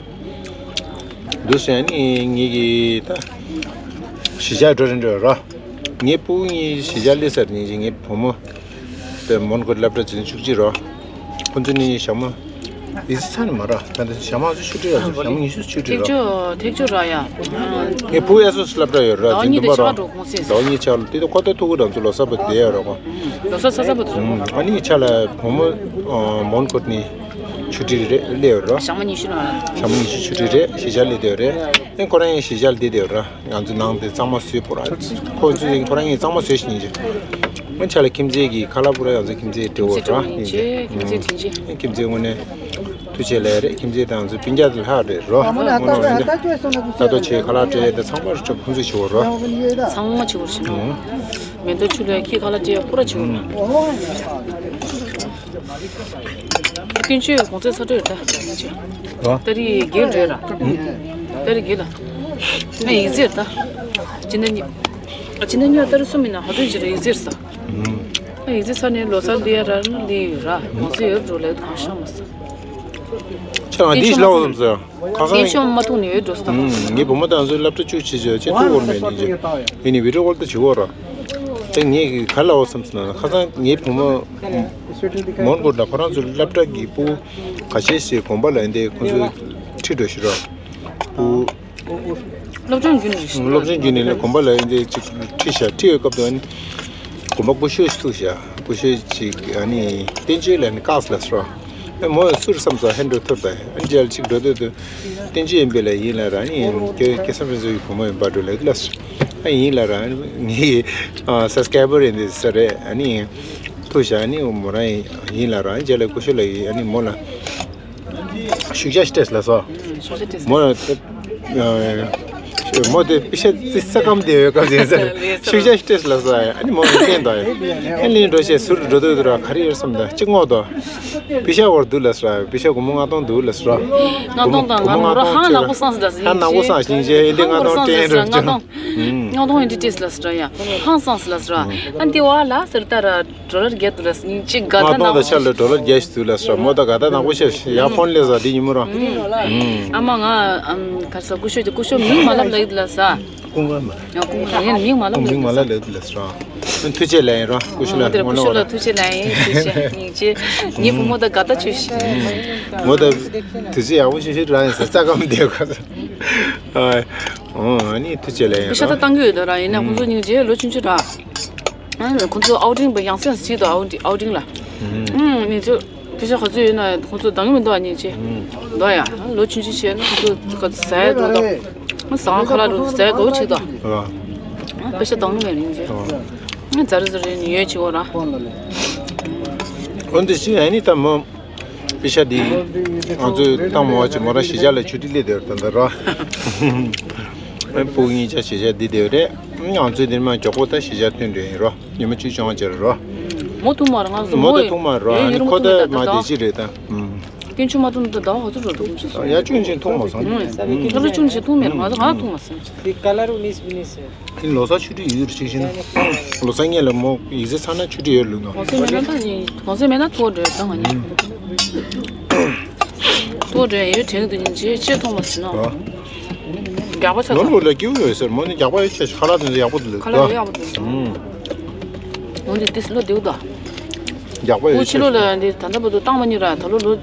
འདུག་ཟེར་ནི་ངེད་ཀྱི་ད་གཞིས་ཆགས་འགྲོ་རན་འགྲོ་ར། ངའི་སྤུ་གུ་གཉིས་གཞིས་ཆགས་སླེབས་ཚར་ནི་ངའི་བུ་མོ། དེ་མོན་གྷོ་སློབ་གྲྭ་འཛིན་བཅུ་གཅིག་རོ། ཁོ་ཚོ་ནི་ཞག་མ། ཡིག་ཚང་ནི་མ་ར། ད་ལྟ་ཞག་མ་ཚོ་ཆུ་ཁྲིད་ཡ་ཞག་མ་ཉི་ཤུ་ཆུ་ཁྲིད་རོ། ཐེག་མཆོག་ཐེག་མཆོག་ར་ཡ། ངའི་བུ་ཨེ་སོ་སི་སློབ་གྲྭ་ཡོད་ར་འཛིན་བདུན་པ་རོ། ཟླ་བ་གཉིས་དེ་ཆ་འགྲོ་ཁོང་སེ། ཟླ་བ་གཉིས་ཆ་ལ་དེ་ད་ཁོ་ད་ཐུག་གི་རང་ཚོ་ལོ་གསར་པ་དེ་ཡོད་ར་ཁོ། ལོ་གསར་གསར་གསར་པ་དེ་རོ། ཨ་ནི་ཆ་ལ་བུ་མོ་མོན་གྷོ་ནི་ཆུ་ཁྲིད་རེད་སླེབས་ཡོད་ར། ཞག་མ་ཉི་ཤུ་ལ། ཞག་མ་ཉི་ཤུ་ཆུ་ཁྲིད་རེད་གཞིས་ཆགས་སླེབས་བསྡད་ཡོད་རེད། ཨེ་ཁོ་རང་ཡང་གཞིས་ཆགས་ལ་བསྡད་བསྡད་ཡོད་ར། ང་ཚོ་ནང་དེ་གཙང་མ་བཟོས་པོ་ར། ཁོ་ཚོ་ཡིན་ཁོ་རང་ཡིན་གཙང་མ་བཟོས་ཤིག་ཡིན་ཅི། ཨེ་ཆ་ལ་ཁྱིམ་མཚེས་ཀྱི་ཁ་ལག་པོ་ར་ཡང་ཚོ་ཁྱིམ་མཚེས་སྤྲེའུ་ར་ཡིན་ཅི། ཁྱིམ་མཚེས་ཁྱིམ་མཚེས་ཨེ་ཁྱིམ་མཚེས་དངོས་གནས་ཐུགས་རྗེ་ཆེ་ལབ་རེད། ཁྱིམ་མཚེས་དང་ཚོ་སྤུན་ཀྱག་དེ་ལྷག་རེད་རོ། ཨ་མོ་ལ་ཨ་མོ་ལ་ད་ལྟ་ལྟ་སྐྱོ་སོང་ན་ད་ལྟ་ཆེ་ཁ་ལག་སྤྲད་དེ་ཚང་མ་ཁོ་ཚོས་བྱེད་འོ་རོ། ཚང་མ་བྱེད་འོ་བྱེད་ནོ། མེ་མདའ་ཆུ་ལ་ཁྱི་ཁ་ལག་སྤྲད་པོ་ར་བྱེད་འོ་རོ། ཀུན་སྤྱོད་གོང་ཚད་ཚ་དྲོད་ད་ཡིན་ཅི། ཨ། ཏ་རིག་རྒྱལ་འགྲོས་ར། ཏ་རིག་རྒྱལ་ལ། ང་ཡིག་ཚད་ད། ཅི་ན་ཉི། ཅི་ན་ཉི་ཏ་རིག་གསུམ་ཡིན་ན་ཧ་ཚོད་ཅི་ར་ཡིག་ཚད་ས། ང་ཡིག་ཚད་ས་ནས་ལོ་གསར་ལི་ཡ་ར་ན་ལི་ཡོད་ར་གོང་ཚད་ཡོད་འགྲོ་ལས་གང་ཤང་མ་ས། ཁྱེད་རང་འདི་ཤི་ལ་འོ་ཙམ་ཟེར། ཁ་སང་། ཤོམ་མ་ཐུག་ནས་ཡོད་འགྲོ་ས། ངའི་བུ་མོ་དང་ཚོའི་སློབ་གྲྭ་བཅུ་ཆེ་ཆེ་ཆེ་ཐུག་འོར་མེད་ནི་ཅི། ཡིན་ནི་བི་ཌིའོ་ཀོལ་ད་བྱེད་འོ་ར། ད་ངས་ག་ལབ་བསམ་སོང་ན། ཁ་སང་ངའི་བུ་མོ་མོན་གྷོ་ལ་ཁོ་རང་ཚོ་སློབ་གྲྭ་གི་སྤུ་གུ་ཁ་ཤས་ཤིག་དགོན་པ་ལ་འདི་ཁོ་ཚོ་ཁྲིད་འགྲོ་ཤི་རོགས། སློབ་སྦྱོང་བརྒྱུད་ནས། སློབ་སྦྱོང་བརྒྱུད་ནས་ནི་དགོན་པ་ལ་འདི་ཅིག་ཁྲིད་ཤག་ཁྲིད་ཡོད་སྐབས་དུ་ཨ་ནི་དགོན་པ་སྐུ་ཞབས་ཤིག་ཐུག་ཤག་སྐུ་ཞབས་ཅིག་ཨ་ནི་བསྟན་བཅོས་ལ་ནི་བཀག་ལ་སོ། ཨེ་མོ་སུར་བསམ་སོ་ཧན་འགྲོ་ཐུར་ད་ཨ་ནི་རྗེས་ལ་ཅིག་འགྲོ་དུས་དུ། བསྟན་བཅོས་ཡིན་པས་ལ་ཡིན་ལ་ར་ནི་ཀེ་ཀེ་སམ་ཕྲན་སུའི་བུ་མོ་ཡིན་པ་འགྲོ་ལ་ལ་སོ། ཨ་ཡིན་ལ་ར་ངའི་ས་སྐལ་པོ་རེད་འདི་ས་རེད། ཨ་ནི་ཐུག་ཤག་ཨ་ནི་མོ་རང་ཡིན་ལ་ར་རྗེས་ལ་སྐུ་ཞབས་ལ་ཡིན་ཨ་ནི་མོ་ལ། ཤུགས་རྒྱག་སྟེ་ལ་སོ། ཤུགས་རྒྱག་སྟེ། མོ་ལ་ཨ། མོ་དེ་པི་ཤ་ཙི་ས་ཀམ་དེ་ཡོད་སྐབས་ཡིན་ཟེར། ཤུགས་རྒྱག་སྟེ་ལ་སོ། ཨ་ནི་མོ་ལ་བསྟན་དོ། ཨ་ནི་འགྲོ་ཞེས་ཟུར་འགྲོ་དུས་དུ་ར་ག་རེ་ཡོད་བསམ་ད་གཅིག་ངོ་དོ། པི་ཤ་བར་འདུག་ལ་སོ། པི་ཤ་སྒོར་མོ་ལྔ་སྟོང་འདུག་ལ་སོ། ལྔ་སྟོང་དང་ང་མོ་ར་ཧང་ནག་པོ་སངས་ལ་སོ། ཧང་ནག་པོ་སངས་ཤིང་ཅེ་ཨེ་འདི་ལྔ་སྟོང་སྟེང་རོགས་ལྔ་སྟོང་། ལྔ་སྟོང་ཨེ་འདི་སྟེ་ལ་སོ་ཡ། ཧང་སངས་ལ་སོ། ཨ་འདི་བ་ལ་སོ་ད་ར། ཌོ་ལར་བརྒྱད་འདུག་ལ་སྙིང་རྗེ་དགའ་ལྔ་སྟོང་དང་ཆ་ལ་ཌོ་ལར་བརྒྱད་ཞིག་འདུག་ལ་སོ། མོ་ད་དགའ་ད་ནག་པོ་ཤ་ཡ་ཕོན་ལས་ཟ་འདི་ཉིན་མོ་རང་། ཨ་མ་ང་ཨམ་ག་ས་སྐུ་ཞབས་ཀྱི་སྐུ་ཞབས་མིང་མ་ལབ་ལ་ཡིན་ལ་ས། ཀུང་ཀ་མ། ཡ་ཀུང་ཀ་ཡིན་མིང་མ་ལབ་ལ་མིང་མ་ཡིན་ལ་ལབ་ལ་སོ། ཐུགས་རྗེ་ལ་ཡིན་རོ་སྐུ་ཞབས་ལ་དེར་སྐུ་ངོ་ཞབས་ལ་ལ་ཐུགས་རྗེ་ལ་ཡིན་ཐུགས་རྗེ་སྙིང་རྗེ། ངའི་བུ་མོ་ད་དགའ་ད་ཆུ་ཤི། མོ་ད་དུས་ཚོད་ཡག་པོ་ཤི་ཤི་རང་ཡིན་ས་རྩ་ཀམ་བསྡད་ག་ས། ཨ་ནི་ཐུགས་རྗེ་ལ་ཡིན་པི་ཤ་རོ། ད་བཏང་གི་ཡོད་ད་ར་ཡིན་ན་ཁོང་ཚོ་སྙིང་རྗེ་ལོ་ཆུང་ཆུང་ར། ཨ་ཁོང་ཚོ་ཨའུ་ཊིང་པ་ཡང་སེ་ཡང་སེ་བྱེད་དོ་ཨའུ་ཊིང་ཨའུ་ཊིང་ལ། ཨུམ་ཨུམ་ངེད་ཚོ་ཕི་ཤ་ག་ཚོད་ཡོད་ན་ཁོང་ཚོ་འདང་མི་འདུག་ཨ་ཉིན་ཆེ། འདུག་ཡ་ལོ་ཆུང་ཆུང་བྱས་ན་ཁོང་ཚོ་ག་ཚོད་ཟ་ཡ་འགྲོ་དང་། ཟ་ཁང་ཁ་ལག་འགྲོ་ཟ་ཡ་དགའ་བོ་བྱེད་དོ། ཨ་ཕི་ཤ་འདང་མེད་ཉིན་ཆེ། ཨ་ཛ་རི་ཛ་རི་ཉི་ཡོད་ཆེ་བོ་ར། འོན་ཏེ་ཤི་ཨ་ནི་ད་མོ། པི་ཤ་འདི་ང་ཚོས་བཏང་མོ་བ་ཅིག་མོ་རང་གཞིས་ཆགས་ལ་ཆུ་ཊི་སླེབས་བསྡད་ཡོད་ད་ལྟ་ར། ཨ་སྤུ་གུ་གཉིས་ཆ་གཞིས་ཆགས་འདི་བསྡད་ཡོད་རེད། ང་ཚོས་འདིར་མ་མགྱོགས་པོ་ད་གཞིས་ཆགས་ཐོན་འདྲ་ཡིན་རོ། ཉི་མ་བཅུ་བཅོ་ལྔ་ཅིག་རོ། མོ་ཐུག་མ་རེད་ང་ཚོ་མོ་ད་ཐུག་མ་རོ། ཨ་ནི་ཁོ་ད་མ་བདེ་ཅི་རེད་ད། སྟོན་ཆུ་མ་ཐུག་ད་ཟླ་བ་ག་ཚོད་འགྲོ་འདུག་ཅི་སོང་། ཡ་ཆུང་ཆུང་ཐུག་མ་སོང་། ཨ་ལོ་ཆུང་ཆུང་ཐུག་མེད་རེད་ང་ཚོ་གང་ཐུག་མ་སོང་། དེ་ལོ་གསར་ཆུ་ཊི་ཡོད་རེད་ཅིག་བཞིན། ལོ་གསར་ཉིན་ལ་མོ་ཡིག་ཚད་ཚར་ན་ཆུ་ཊི་ཡོད་ལུགས་ནོ། གོང་ཚད་མེད་ན་ད་ཡིན་གོང་ཚད་མེད་ན་ཐུག་འགྲོ་ད་ང་གཉིས། ཐུག་འགྲོ་ཡོད་དྲན་གི་འདུག་ཉིན་ཆེ་ཆེ་ཐོག་མ་ཟིན་ནོ། རྒྱག་པ་ཆགས་ལོ་ལོ་ལ་སྐྱིད་པོ་ཡོད་ཟེར་མོ་ནི་རྒྱག་པ་ཡོད་ཆེ་ཁ་ལག་དེ་ཚོ་ཡག་པོ་འདུག་ལ་ཁ་ལག་ཡག་པོ་འདུག་མོ་ནི་ཏིས་ལོ་དེའུ་ད། རྒྱག་པ་ཡོད་ཆེ། ཕྱི་ལོ་ལ་འདི་ད་ལྟ་བར་དུ་བཏང་མ་མྱོང་ར་ད་ལོ་ལོ།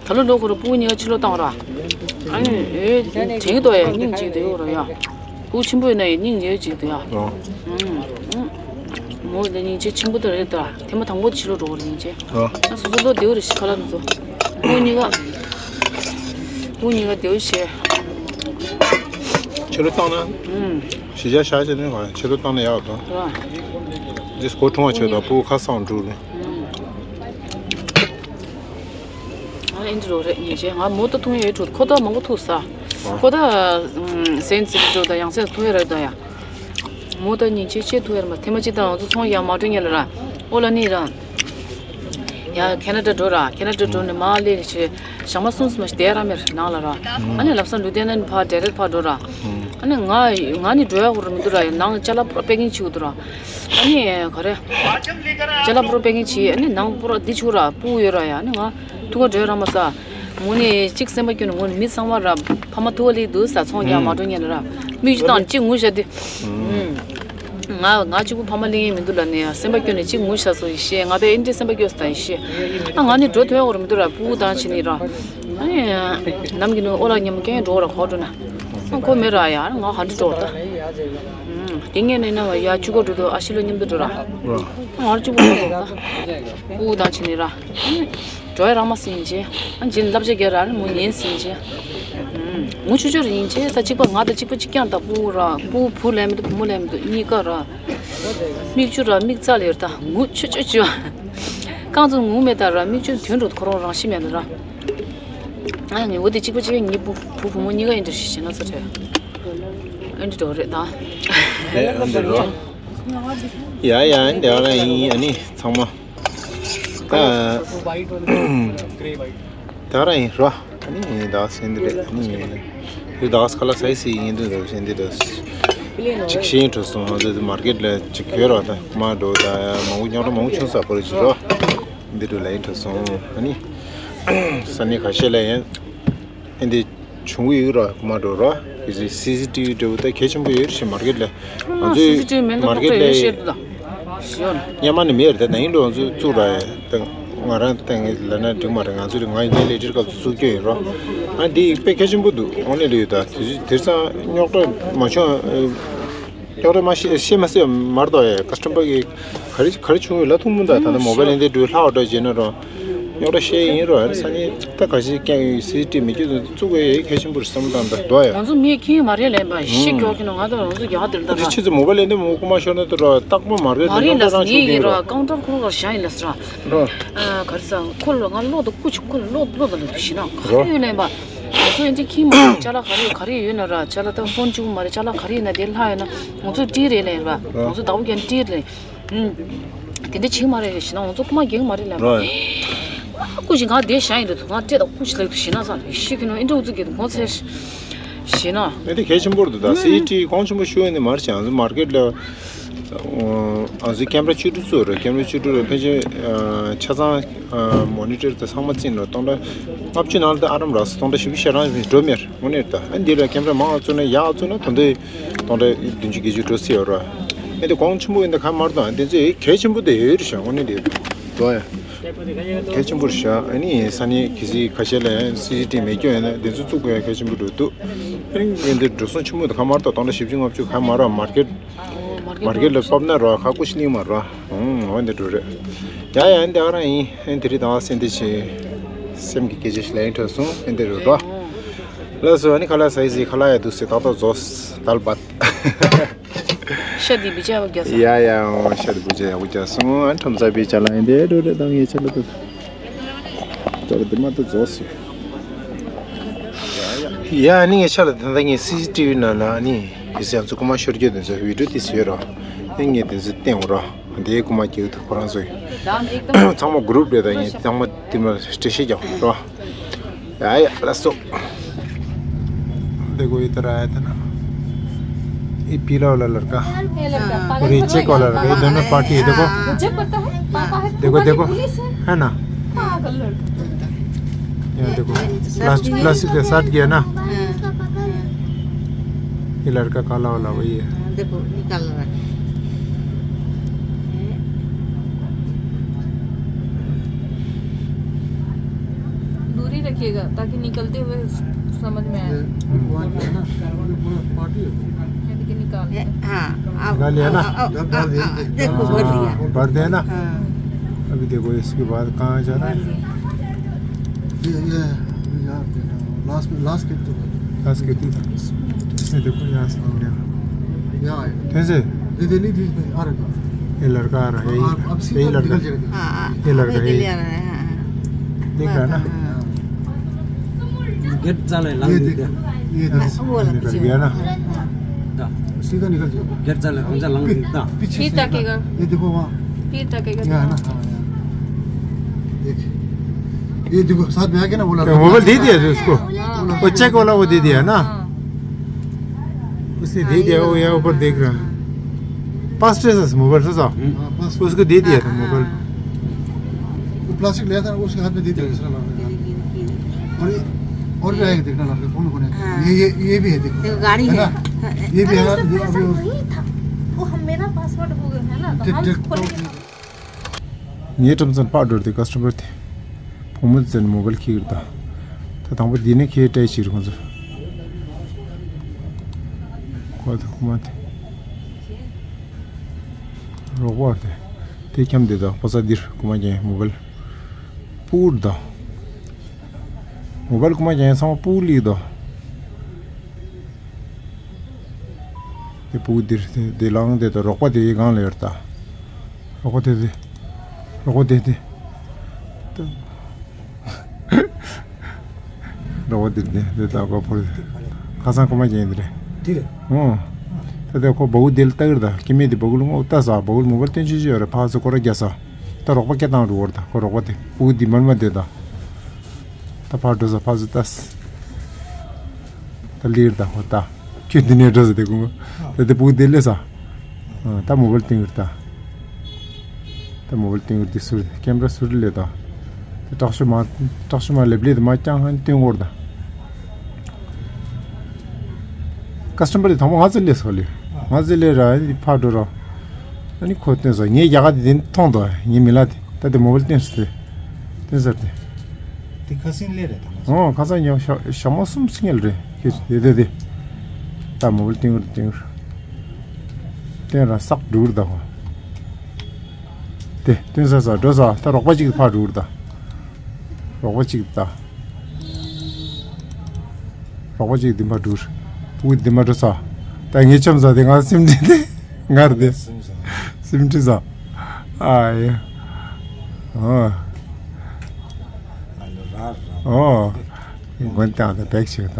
ད་ལོ་ལོ་ཁོ་ར་སྤུ་གུ་གཉིས་ཀ་ཕྱི་ལོགས་བཏང་ར། ཨ་ནི་ཨེ་དྲན་གི་འདུག་ཡ་སྙིང་རྗེ་དེ་ཡོད་ར་ཡ། སྤུ་གུ་ཆེན་པོ་ཡིན་ན་ཡང་སྙིང་རྗེ་ཅིག་འདུག་ཡ། ཨོ། ཨུམ། མོ་དེ་སྙིང་རྗེ་ཆེན་པོ་དེ་རེད་ད། ཐེངས་མ་དང་པོ་ཕྱི་ལོགས་འགྲོ་བ་རེད་སྙིང་རྗེ། ཨོ། ང་སོ་སོ་ལོ་དེ་བ་རེད་ཤི་ཁ་ལག་དེ་ཚོ། སྤུ་གུ་གཉིས་ཀ་སྤུ་གུ་གཉིས་ཀ་དེ་བ་བྱས། ཕྱི་ལོགས་བཏང་ན། ཨུམ། གཞིས་ཆགས་བཞག་བྱས་ནས་ཕྱི་ལོགས་བཏང་ན་ཡག་འདུག་ར། འདི་སྒོ་ཕྲུང་བ་ཆོད་དང་སྤུ་གུ་ཁ་སང་འགྲོ་ནས། ཨ་ཨེ་འདྲ་རོ་རེད་ཉེ་ཆེ་ང་མོ་ད་ཐུང་ཡོད་ཁྲོད་ཁོ་ད་མང་པོ་ཐུག་ས། ཁོ་ད་སེན་སི་འགྲོ་ད་ཡང་སེན་ཐུང་ཡོད་རེད་ད་ཡ། མོ་ད་ཉེ་ཆེ་ཆེ་ཐུང་ཡོད་མ་ཐེ་མ་ཅི་ད་ང་ཚོ་ཚོང་ཡ་མ་འགྲོ་ཉེ་ལ་ར། ཨོ་ལ་ནི་ར། ཡ་ཁེ་ན་ཌ་འགྲོ་ར་ཁེ་ན་ཌ་འགྲོ་ནི་མ་ལེ་ཆེ་ཞག་མ་གསུམ་སུ་མ་ཞིག་དེ་ར་མེར་ནང་ལ་ར། ཨ་ནི་ལབ་ས་ལུ་དེ་ན་ནི་ཕ་ཌེ་རེད་ཕ་འགྲོ་ར། ཨ་ནི་ང་ང་ནི་འགྲོ་ཡ་ཧུ་ར་མི་འདུག་ར་ཡ་ནང་ཅ་ལག་པེ་ཀིང་བྱེད་དགོས་འདུག་ར། ཨ་ནི་ག་རེ། ཅ་ལག་པུ་རོ་པེ་ཀིང་བྱས་ཨ་ནི་ནང་པུ་རོ་འདི་ཆུ་ར་སྤུ་ཡོད་ར་ཡ་ཨ་ནི་ང་ཐུག་ག་འགྲོ་ར་མ་ས། ངོ་ནས་གཅིག་སེམས་པ་སྐྱོ་ནས་ངོ་ནས་མི་ཚང་མ་ར་ཕ་མ་ཐུག་ག་ལི་འདུག་ས་ཚོང་རྒྱག་མ་འགྲོ་ཉན་ལ་ར། མིག་ཆུ་བཏང་གཅིག་ངུ་བཞག་དུས། ང་ང་གཅིག་པུ་ཕ་མ་གླེང་ཡས་མི་འདུག་ལ་ནས་སེམས་པ་སྐྱོ་ནས་གཅིག་ངུ་བཞག་སོ་ཡི་ཤེས་ང་དེ་ཨིན་དྲི་སེམས་པ་སྐྱོ་ས་ད་ཡི་ཤེས། ཨ་ང་ནི་འགྲོ་ཐོན་འོ་ར་མི་འདུག་ར་སྤུ་གུ་བཏང་ཕྱིན་ནི་ར། ཨ་ནི་ནམ་གྱི་ནུ་ཨོ་ལ་ཉམས་སྐྱོན་འགྲོ་ར་ཁོ་འགྲོ་ན། ཨ་ཁོ་མེད་ར་ཡ་ང་ཧ་འདྲི་འགྲོ་ར་ད། དེ་ངས་ནས་ན་ཡ་ཆུ་གོ་འགྲོ་དུ་ཨ་ཤི་ལོ་མཉམ་དུ་འགྲོ་ར། ང་ར་ཆུ་གོ་འགྲོ་ར། སྤུ་གུ་དང་ཕྱིན་ནི་ར། འགྲོ་ཡ་རང་མ་སྲིད་ཡིན་ཅེ། ཨ་ཇིན་བསླབ་བྱ་རྒྱ་ར་ནི་མོ་ཉན་སྲིད་ཡིན་ཅེ། མོ་ཆུ་ཆུར་ཡིན་ཅེ་ས་གཅིག་པ་ང་དང་གཅིག་པ་གཅིག་རྐྱང་དང་སྤུ་གུ་ར་སྤུ་གུ་བུ་ལས་མི་འདུག་བུ་མོ་ལས་མི་འདུག་གཉིས་ཀ་ར། མིག་ཆུ་ར་མིག་རྩ་ལེར་དང་ངུ་ཆུ་ཆུ་ཆུ། རྐང་ཚོ་ངུ་མེད་དང་ར་མིག་ཆུ་དོན་འགྲོ་ཁོ་རང་རང་ཤི་མེད་ལ་ར། ཨ་ནི་འོ་དེ་གཅིག་པ་གཅིག་པ་གཉིས་བུ་བུ་བུ་མོ་གཉིས་ཀ་ཨིན་དྲ་ཤི་ཤི་ན་ཚ་ཁྲལ། ཨིན་དྲ་འགྲོ་རེད་ད། ཨེ་ཨ་འདི་རོ། ཡ་ཡ་འདི་ར་ཡིན་ཨ་ནི་ཚང་མ། ད་ད་ར་ཡིན་རོ། ཨ་ནི་ད་སེན་འདི་རེད་ཨ་ནི། ཡུལ་དག་ཁ་ལག་ཟ་ཡི་ཟི་ཡི་འདི་འདུག་ཟེར་འདི་འདུག་ཅིག་ཤེས་འགྲོ་སོང་ང་ཚོ་མར་ཀེཊ་ལ་ཅིག་གྱོད་རོགས་དང་མ་འགྲོ་ད་མང་པོ་ཉོ་རོགས་མང་པོ་བྱུང་ས་པོ་རེད་ཅིག་རོགས། འདི་འདྲ་ལ་ཡིན་འགྲོ་སོང་ཨ་ནི། ས་གནས་ཁ་ཤས་ལ་ཡིན། ཨ་འདི་བྱུང་གི་ཡོད་རོགས་མ་འགྲོ་རོགས། སི་སི་ཊི་བི་འདྲ་བོ་ད་གལ་ཆེན་པོ་ཡོད་རེད་ཤེས་མར་ཀེཊ་ལ། ང་ཚོའི་སི་སི་ཊི་བི་མེད་ན་མར་ཀེཊ་ལ་ཡོད་ཤེས་འདུག་ད། སྙན་མ་ནི་མེད་རེད། ད་ཡིན་འགྲོ་ང་ཚོས་བཙུགས་ར་ཡ། ད་ང་རང་ཏང་ལ་ན་འགྲིག་མ་རེད། ང་ཚོ་རེད། ང་ཡིན་ངའི་ལས་འབྲེལ་སྐབས་སུ་བཙུགས་རྒྱུ་ཡིན་རོ། ཨ་འདི་དཔེ་གལ་ཆེན་པོ་འདུག་དངོས་གནས་ལས་ཡོད། ད་དེ་དེ་ཙང་རྙོག་དྲ་མ་བྱུང་། རྙོག་དྲ་མ་བཤད་བཤད་མ་ཟེར་མར་དོ་ཡ། ཀ་སི་ཊ་མར་གི་ག་རེ་ག་རེ་བྱུང་ཡོད་ལ་ཐུག་མུ་ད་ད་ནི་མོ་བྷལ་ཡིན་དེ་འགྲོ་ལྷག་འགྲོ་བྱས་ན་རོ། རྙོག་དྲ་བཤད་ཡིན་རོ། ཨ་ནི་ས་གནས་ད་ག་ཞིག་ཀྱང་སི་ཊི་མི་སྐྱོད་དུ་བཙུགས་པའི་གལ་ཆེན་པོར་བསམ་བཏང་ད་དོ་ཡ། ང་ཚོ་མི་ཁྱིམ་མ་རེད་ལེན་པ་ཤི་ཀྱོག་ཁྱི་ནོ་ང་ཚོ་རང་ཚོ་རྒྱ་དེར་ད་ར། ཁྱི་ཚོ་མོ་བྷལ་ཡིན་དེ་མོ་ཀུ་མ་ཤོར་ན་དུ་རོ་རྟག་པ་མ་རེད། མ་རེད་ལ་རྙོག་དྲ་ཡིན་རོ། ཀའུན་ཊར་ཁོ་རང་གར་བཞག་ཡིན་ལ་ཟེར་ར། རོ། ག་རེ་ཟ་ཁོ་ལ་ང་ལོག་ཏུ་ཀུ་ཆུ་ཁོ་ལ་ལོག་ལོག་ད་ལ་དུ་ཤི་ན་ག་རེ་ཡོད་ལེན་པ། ང་ཚོ་ཡིན་དེ་ཁྱིམ་མ་རེད། ཅ་ལག་ག་རེ་ག་རེ་ཡོད་ན་ར། ཅ་ལག་ད་ཕོན་གཅིག་པུ་མ་རེད། ཅ་ལག་ག་རེ་ཡོད་ན་དེ་ལྷག་ཡོད་ན་ང་ཚོ་ཏྲི་རེད་ལེན་ར། ང་ཚོ་ཟླ་བོ་རྒན་ཏྲི་རེད། ཨུམ། དེ་འདྲ་བྱེད་མ་རེད་ཞེ་ན་ང་ཚོ་རྐུ་མ་རྒྱག་མ་རེད་ལབ་ར། རོ། ཨ་ཀུ་ཞིག་ང་དེ་བཞག་ཡིན་རེད་དུ་ང་སྤྲད་དང་ཀུ་ཞིག་ལབ་དུ་ཞེ་ན་ས་ལ་ཤི་གི་ནོ་ཨིན་འདྲ་ཨུ་ཚུགས་གི་དུ་ངོ་ཚེ་ཞེ་ན། ཨེ་དེ་གལ་ཆེན་པོ་རེད་དུ་ད་སི་ཊི་གོང་ཆེན་པོ་ཤོད་ཡིན་ནི་མར་བྱས་ང་ཚོ་མར་ཀེཊ་ལ། ང་ཚོའི་ཀེམ་ར་བཅུ་དྲུག་བཙུགས་རེད། ཀེམ་ར་བཅུ་དྲུག་རེད། ཕལ་ཆེར་ཆ་ཚང་མོ་ནི་ཊར་དང་ཚང་མ་བརྩིས་ནས་སྟོང་ཕྲག་ལྔ་བཅུ་ནང་ལ་ད་ཨ་རམ་རག་སོང་། སྟོང་ཕྲག་བཞི་བཅུ་ཞེ་གྲངས་འགྲོ་མེད་རེད། དངོས་གནས་ད་ཨ་འདི་ལ་ཀེམ་ར་མང་བཙུགས་ན་ཡག་བཙུགས་ན་ད་དུང་སྟོང་ཕྲག་བདུན་ཅུ་བརྒྱད་ཅུ་འགྲོ་སྲིད་ཡོད་རེད། ཨ་འདི་གོང་ཆེན་པོ་ཡིན་ད་ག་མར་དང་དེ་ཚོ་གལ་ཆེན་པོ་དེ་ཡོད་རེད་ཤག་དངོས་གནས་དེ་འགྲོ་ཡ་གལ་ཆེན་པོ་རེད་ཤག་ཨ་ནི་ས་གནས་གལ་སྲིད་ཁ་ཤས་ལ་སི་སི་ཊི་མེད་རྒྱུ་ཡོད་ན་དེ་ཚོ་བཙུགས་དགོས་ཡ་གལ་ཆེན་པོ་འགྲོ་འདུག་ཨ་ནི་འདི་འགྲོ་སོང་ཆེན་པོ་དེ་ག་མར་དང་སྟོང་ཕྲག་བཞི་བཅུ་ལྔ་བཅུ་ག་མར་མར་ཀེཊ། མར་ཀེཊ་ལ་ཕབ་ན་རོ་ཁ་ཀུ་ཤི་ལིང་མ་རོ། ཨུང་འོ་འདི་འགྲོ་རེད། ཡ་ཡ་འདི་ཨ་རང་ཡིན། ཨེ་འདི་རི་དང་སེ་འདི་ཆེ། སེམས་ཀྱི་སྐད་ཆ་ཞིག་ལ་ཡིན་འཕྲོད་སོང་། ཨེ་འདི་རུ་རོ། ལགས་སོ། ཨ་ནི་ཁ་ལག་ཟ་ཡི་ཟི་ཁ་ལག་ཡ་འདུག་སེ་ཏག་ཏག་རྫོགས། དལ་བ། ཤ་འདི་བི་ཅ་ཡག་པོ་རྒྱག་ས། ཡ་ཡ་འོ་ཤ་འདི་བི་ཅ་ཡག་པོ་རྒྱག་སོང་། ཨ་ཁྲོམ་ས་བི་ཅ་ལ་ཡིན་འདི་འགྲོ་རེད་དང་ངའི་ཆ་ལ་འདུག་ད་རེད་དེ་མ་གཏོགས་རྫོགས་སོང་། ཡ་ནི་ངའི་ཆ་ལ་ད་ལྟ་ངའི་སི་སི་ཊི་བི་ནང་ལ་ནི་དེ་ཚོ་ཡང་ཚོ་རྐུ་མ་ཤོར་རྒྱུ་དེ་ཚོ་བི་ཌིའོ་དེ་ཚོ་ཡོད་རོ། ཨེ་ངས་དེ་ཚོ་བསྟན་འོང་རོ། དེའི་རྐུ་མ་རྒྱག་ཐུབ་ཁོ་རང་ཚོ་ཡིན། ཚང་མ་གུ་རུབ་རེད། ད་ངས་ཚང་མ་དེ་མ་འགྲེལ་བཤད་རྒྱག་རོ། ཡ་ཡ་ལགས་སོ། देखो इधर आया था ना, ये पीला वाला लड़का ये लड़का और ये चेक वाला लड़का, ये दोनों पार्टी है। देखो, मुझे पता है, पापा है, देखो, देखो, पुलिस है। है ना? पागल लड़का। ये देखो, प्लास्टिक, प्लास्टिक के साथ गया ना। ये लड़का काला वाला वही है। देखो निकाल रहा है। दूरी रखिएगा ताकि निकलते हुए समझ में आए। ये भगवान का है ना, ये पूरा पार्टी है। ये देखिए निकाल। हाँ, अब निकाल लिया ना? अब, अब, अब, अब, देखो, भर लिया। हाँ, भर दिया ना? हाँ। अभी देखो इसके बाद कहाँ जाना है? भर लिया। ये, ये, यहाँ पे, लास्ट में, लास्ट गेट तो है। लास्ट गेट ही था। ये देखो, यहाँ से निकले। यहाँ आए। कैसे? ये, ये नहीं, नहीं, नहीं, आ रहे हैं। ये लड़का आ रहा है, यही, आप, आप सीधा यही लड़का। निकल जाएगा। हाँ, ये लड़का, अभी यही। ले आ रहा है, हाँ, हाँ। देख रहा है ना? हाँ। गेट चालू है, ये लाल देखो, गेट। ये देखो, हाँ, वो वाला निकल पीछे गया वाला। ना। हाँ। सीधा निकल जाओ। गेट चालू है, हम जा लंग पी-, दा। पीछे फिर से ताकेगा। ये देखो वहाँ। फिर ताकेगा। यहाँ है ना? हाँ, यहाँ। देखिए। ये देखो, साथ में आ गया ना, वो लड़का। मोबाइल दे दिया था उसको। हाँ। वो चेक वाला वो दे दिया ना? हाँ। उसने दे दिया, वो यहाँ ऊपर देख रहा है। पास ट्रेस मोबाइल से साहब। हाँ, पास। उसको दे दिया था हाँ, मोबाइल। हाँ। वो प्लास्टिक लिया था ना, उसके हाथ में दे दिया, दूसरा लड़का। और ये, और भी आएगा, देखना लड़का, कौन, कौन है? हाँ। ये, ये, ये भी है, देखो। देखो, गाड़ी है ना? हाँ, ये भी अरे, है ना, उसका ये अभी पासवर्ड वही था। वो हम, मेरा पासवर्ड हो गया है ना, तो हम खोलेंगे। ངའི་ཁྲོམ་ཚན་ཕར་འགྲོ་དེ་ཀ་སི་ཊ་མར་དེ་བུ་མོ་ཚོས་མོ་བལ་འཁྱེར་གྱི་རེད། ད་ད་དང་པོ་འདི་ནས་འཁྱེར་སྤྲད་ཅིག་རེད་ཁོང་ཚོ། ཁོ་ཚོ་ཁོ་མ་དེ་རོགས་པ་དེ་དེ་འཁྱམ་དེ་དང་ཕོ་གསར་འདིར་རྐུ་མ་རྒྱག་མོ་བལ་སྤུ་གུར་དང་། མོ་བལ་རྐུ་མ་རྒྱག་ཚང་མ་སྤུ་གུ་ལིག་དང་། དེ་སྤུ་གུ་འདིར་དེ་དེ་ལའང་དེ་དང་རོགས་པ་དེ་ཡི་སྒང་ལ་ཡོད་ད། རོགས་པ་དེ་དེ། རོགས་པ་དེ་དེ། རོགས་པ་དེ་དེ་དེ་ད་གོ་ཕོར་དེ། ཁ་སང་རྐུ་མ་རྒྱག་དེ་རེད། དེ་རེད། ཨོ། ད་དེ་ཁོ་སྤུ་གུ་དེ་ལ་ལྟ་གི་རེད་ད། སྐྱེ་དམན་དེ་སྤུ་གུ་ལ་ངོ་ལྟ་ས་སྤུ་གུ་ལ་མོ་བལ་སྟོན་ཆོག་ཆོག་རེད། ཕར་ཚུར་སྐོར་ར་རྒྱག་ས། ད་རོགས་པ་སྐད་བཏང་འགྲོ་བར་ད་ཁོ་རོགས་པ་དེ་སྤུ་གུ་དེ་མར་མ་དེ་ད། ད་ཕར་འགྲོ་ས་ཕར་ཚུར་ལྟ་ས། ད་ལིར་ད་ཧོ་ད། ཁྱོད་འདི་ནས་འགྲོ་ས་དེ་ཀུན། ད་དེ་སྤུ་གུ་དེ་ལས་ས། ད་མོ་བལ་སྟོན་གི་རེད་ད། ད་མོ་བལ་སྟོན་གི་རེད་དེ་སུ་རེད། ཀེམ་ར་སུ་རེད་ལས་ད། དེ་དྲག་ཤོས་མ་དྲག་ཤོས་མ་ལེབ་ལེ་དེ་མ་རྐྱང་ཧན་སྟོན་གོ་རེད་ད། ཀ་སི་ཊ་མར་དེ་དང་པོ་ང་ཚོ་ལས་སོ་ལེ། ང་ཚོ་ལས་ར་ཕར་འགྲོ་ར། ཨ་ནི་ཁོ་སྟོན་སོང་། ངའི་རྒྱ་གར་དེ་དེ་མཐོང་དོ། ངའི་མི་ལ་དེ་ད་དེ་མོ་བལ་སྟོན་སོང་དེ། སྟོན་སོང་དེ། དེ་ཁ་སང་ལས་རེད་ད་ང་། ཨོ་ཁ་སང་ཉོ་ཞག་ཞག་མོ་གསུམ་ཕྱིན་ཡལ་རེད། ཁྱེད་དེ་དེ་དེ། ད་མོ་བལ་སྟོན་གུར་སྟོན་གུར། སྟོན་ར་སག་འགྲུར་ད་ཧོ། དེ་སྟོན་ས་ས་འགྲོ་ས་ད་རོགས་པ་གཅིག་ཕར་འགྲུར་ད། རོགས་པ་གཅིག་ད། རོགས་པ་གཅིག་འདི་མ་འགྲུར། ཕྲུ་གུ་འདི་མ་འགྲོ་ས། ད་ངའི་ཆམ་ས་དེ་ང་སེམས་འདི་དེ་ངར་དེ། སེམས་འདྲི་ས། ཨ་ཡ། ཨོ། ཨོ། མགོན་བཏང་ད་བེག་ཞིག་ད།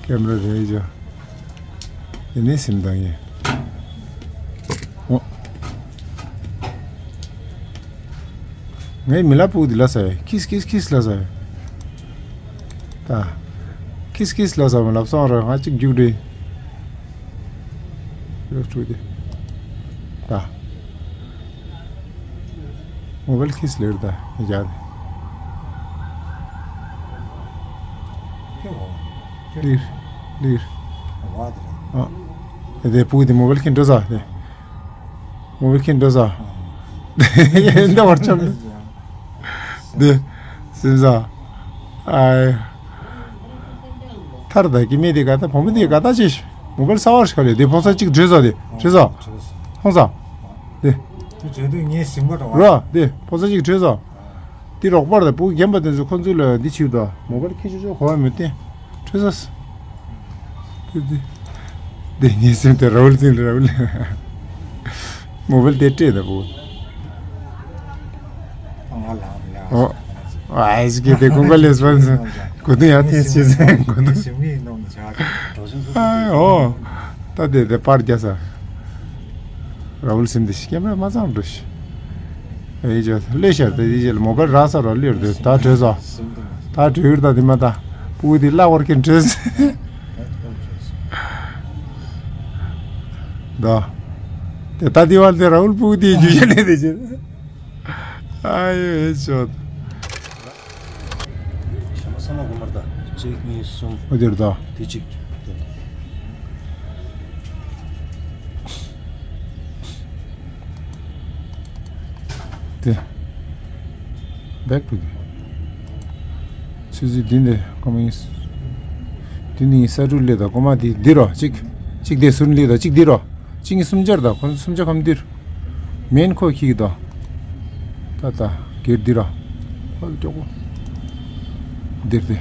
ཀེམ་ར་རེད་ཇོ། དེ་ནས་སེམས་དང་ཡིན། ཨོ། ངའི་མི་ལ་ཕྲུ་གུ་འདི་ལ་ཟེར། ཁིས་ཁིས་ཁིས་ལ་ཟེར། ད། ཁིས་ཁིས་ལ་ཟེར་མ་ལབ་སོང་ར་ང་གཅིག་རྒྱུགས་རེད། ཡོད་ཚུལ་དེ། ད། མོ་བལ་ཁིས་ལེར་ད་ཡ་རྒྱག་རེད། ལིར། ལིར། ཨ། དེ་དེ་ཕྲུ་གུ་དེ་མོ་བལ་ཁིན་འགྲོ་ས་དེ། མོ་བལ་ཁིན་འགྲོ་ས། འདི་བར་ཆམ། འདི། སེམས་ས། ཨའི། ཐར་ད་ཀི་མེད་དེ་ག་ད་བུ་མོ་དེ་ག་ད་ཅི། མོ་བལ་ས་བར་ཤ་ལེ་དེ་ཕོ་ས་གཅིག་བྲོས་ས་དེ་བྲོས་ས། ཧོང་ས། དེ། དེ་བྲོས་དུས་ངའི་ཞིམ་པ་འགྲོ་བ། ར་དེ་ཕོ་ས་གཅིག་བྲོས་ས། དེ་རོགས་པར་དེ་བུ་རྒན་པ་དེ་ཚོ་ཁོ་ཚོ་ལ་འདི་བྱིའུ་ད་མོ་བལ་ཁྱི་ཆོ་ཆོ་གོ་བ་མི་བསྟན། བྲོས་ས། དེ་དེ། དེ་ངའི་སེམས་དེ་རའུལ་ཟིན་རའུལ། མོ་བལ་དེ་སྤྲད་ད་བུ། ང་ལ་ཨོ། ཨ་ཨེ་སི་ཀེ་དེ་ཀུན་དགའ་ལས་པ་ཚོ་གོ་དུས་ཡ་ཐེངས་ཆེ་ཚེ་གོ་དུས། ཨ་ཨོ། ད་དེ་དེ་པར་རྒྱ་ས། རའུལ་སེམས་དེ་ཤི་ཀེམ་ར་མ་ཚང་འགྲོ་ཤི། ཨེ་ཇོ་ལེ་ཤར་དེ་ཡི་ཇེ་ལ་མོ་བལ་ར་ས་ར་ལེར་དེ་ད་བྲོས་ས། ད་བྲོས་ད་དེ་མ་ད་བུ་དེ་ལ་བར་ཁེན་བྲོས། ད། དེ་ད་དེ་བར་དེ་རའུལ་བུ་དེ་རྒྱུ་ཡ་ལེ་དེ་ཇེ། ཨ་ཡོ་ཨེ་ཆོད། ཤ་མ་ས་མ་གོ་མར་ད། གཅིག་གཉིས་གསུམ། ཨོ་དེར་ད། དེ་གཅིག་དེ། བེག་པུ་དེ། ཆུ་ཚོད་བདུན་དེ་ཀོ་མ་ཡིན། བདུན་ནི་ས་དྲུག་ལེ་ད་ཀོ་མ་དེ་འདི་རོ་གཅིག་གཅིག་དེ་སུན་ལེ་ད་གཅིག་འདི་རོ། གཅིག་གཉིས་གསུམ་ཆར་ད་ཁོ་ཚོ་གསུམ་ཆ་ཁམ་འདིར། མེན་ཁོ་ཁིག་དོ། ད་ད་གེར་འདིར་ར། ཧོལ་ཀྱོག་གོ། འདིར་དེ།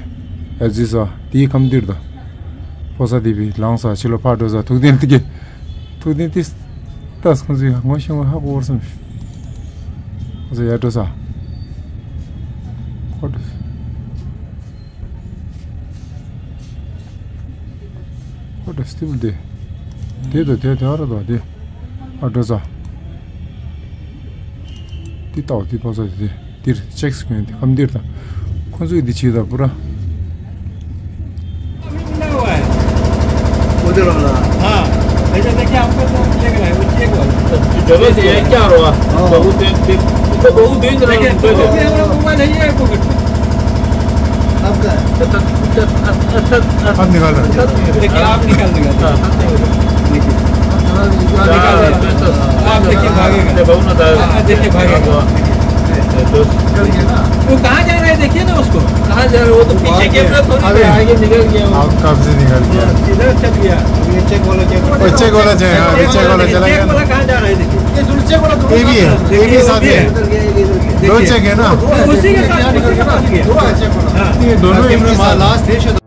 ཨ་ཟི་ས་དེའི་ཁམ་འདིར་དོ། ཕོ་ས་དེ་བི་ལང་ས་ཕྱི་ལོ་ཕ་འགྲོ་ས་ཐུག་དེན་ཏི་ཀེ། ཐུག་དེན་ཏི། ཏ་སྐོང་ཟི་ངོ་ཤེས་ངོ་ཧ་གོ་བར་སམ། ཁོ་ས་ཡ་འགྲོ་ས། ཁོ་འགྲོ། ཨོ་ད་སྟིབ་དེ། དེ་དང་དེ་དེ་ཨ་ར་དང་དེ། ཨ་འགྲོ་ས། དེ་ལྟ་བ་དེ་ཕོ་ས་དེ་དེ། དེར་ཅེག་སི་ཀོན་དེ་ཁམ་དེར་དང་། ཁོ་ཚོས་དེ་བྱེད་དང་པུ་ར། वो तो रोला। हाँ। ऐसा देखिए, हमको तो चेक रहा है, वो चेक हुआ। जो जगह से ये क्या हुआ? हाँ। बहुत दिन, दिन, तो बहुत दिन रहा देखिए, है। तो अभी हमारा मोबाइल है, ये आपको करते हैं। आपका है? हाथ निकाल रहा है। देखिए, आप निकाल देगा। हाँ, हाथ निकाल रहा है। देखिए। आप निकाल देगा। आप देखिए, भागेगा। हाँ, देखिए, भागेगा। निकल गया ना। वो कहाँ जा रहा है, देखिए ना उसको। कहाँ जा रहा है? वो तो पीछे कैमरा थोड़ी है। आगे निकल गया वो। आप कब से निकल गया? इधर चल गया। ये चेक वाला चेक। वो चेक वाला चेक, हाँ, ये चेक वाला चला गया। चेक वाला कहाँ जा रहा है, देखिए। ये भी है, ये भी साथ में है। इधर गया, ये इधर गया। दो चेक है ना? उसी के साथ, उसी के साथ गया। दो है चेक वाला। हाँ। ये दोनों एक ही साथ। लास्ट है शायद।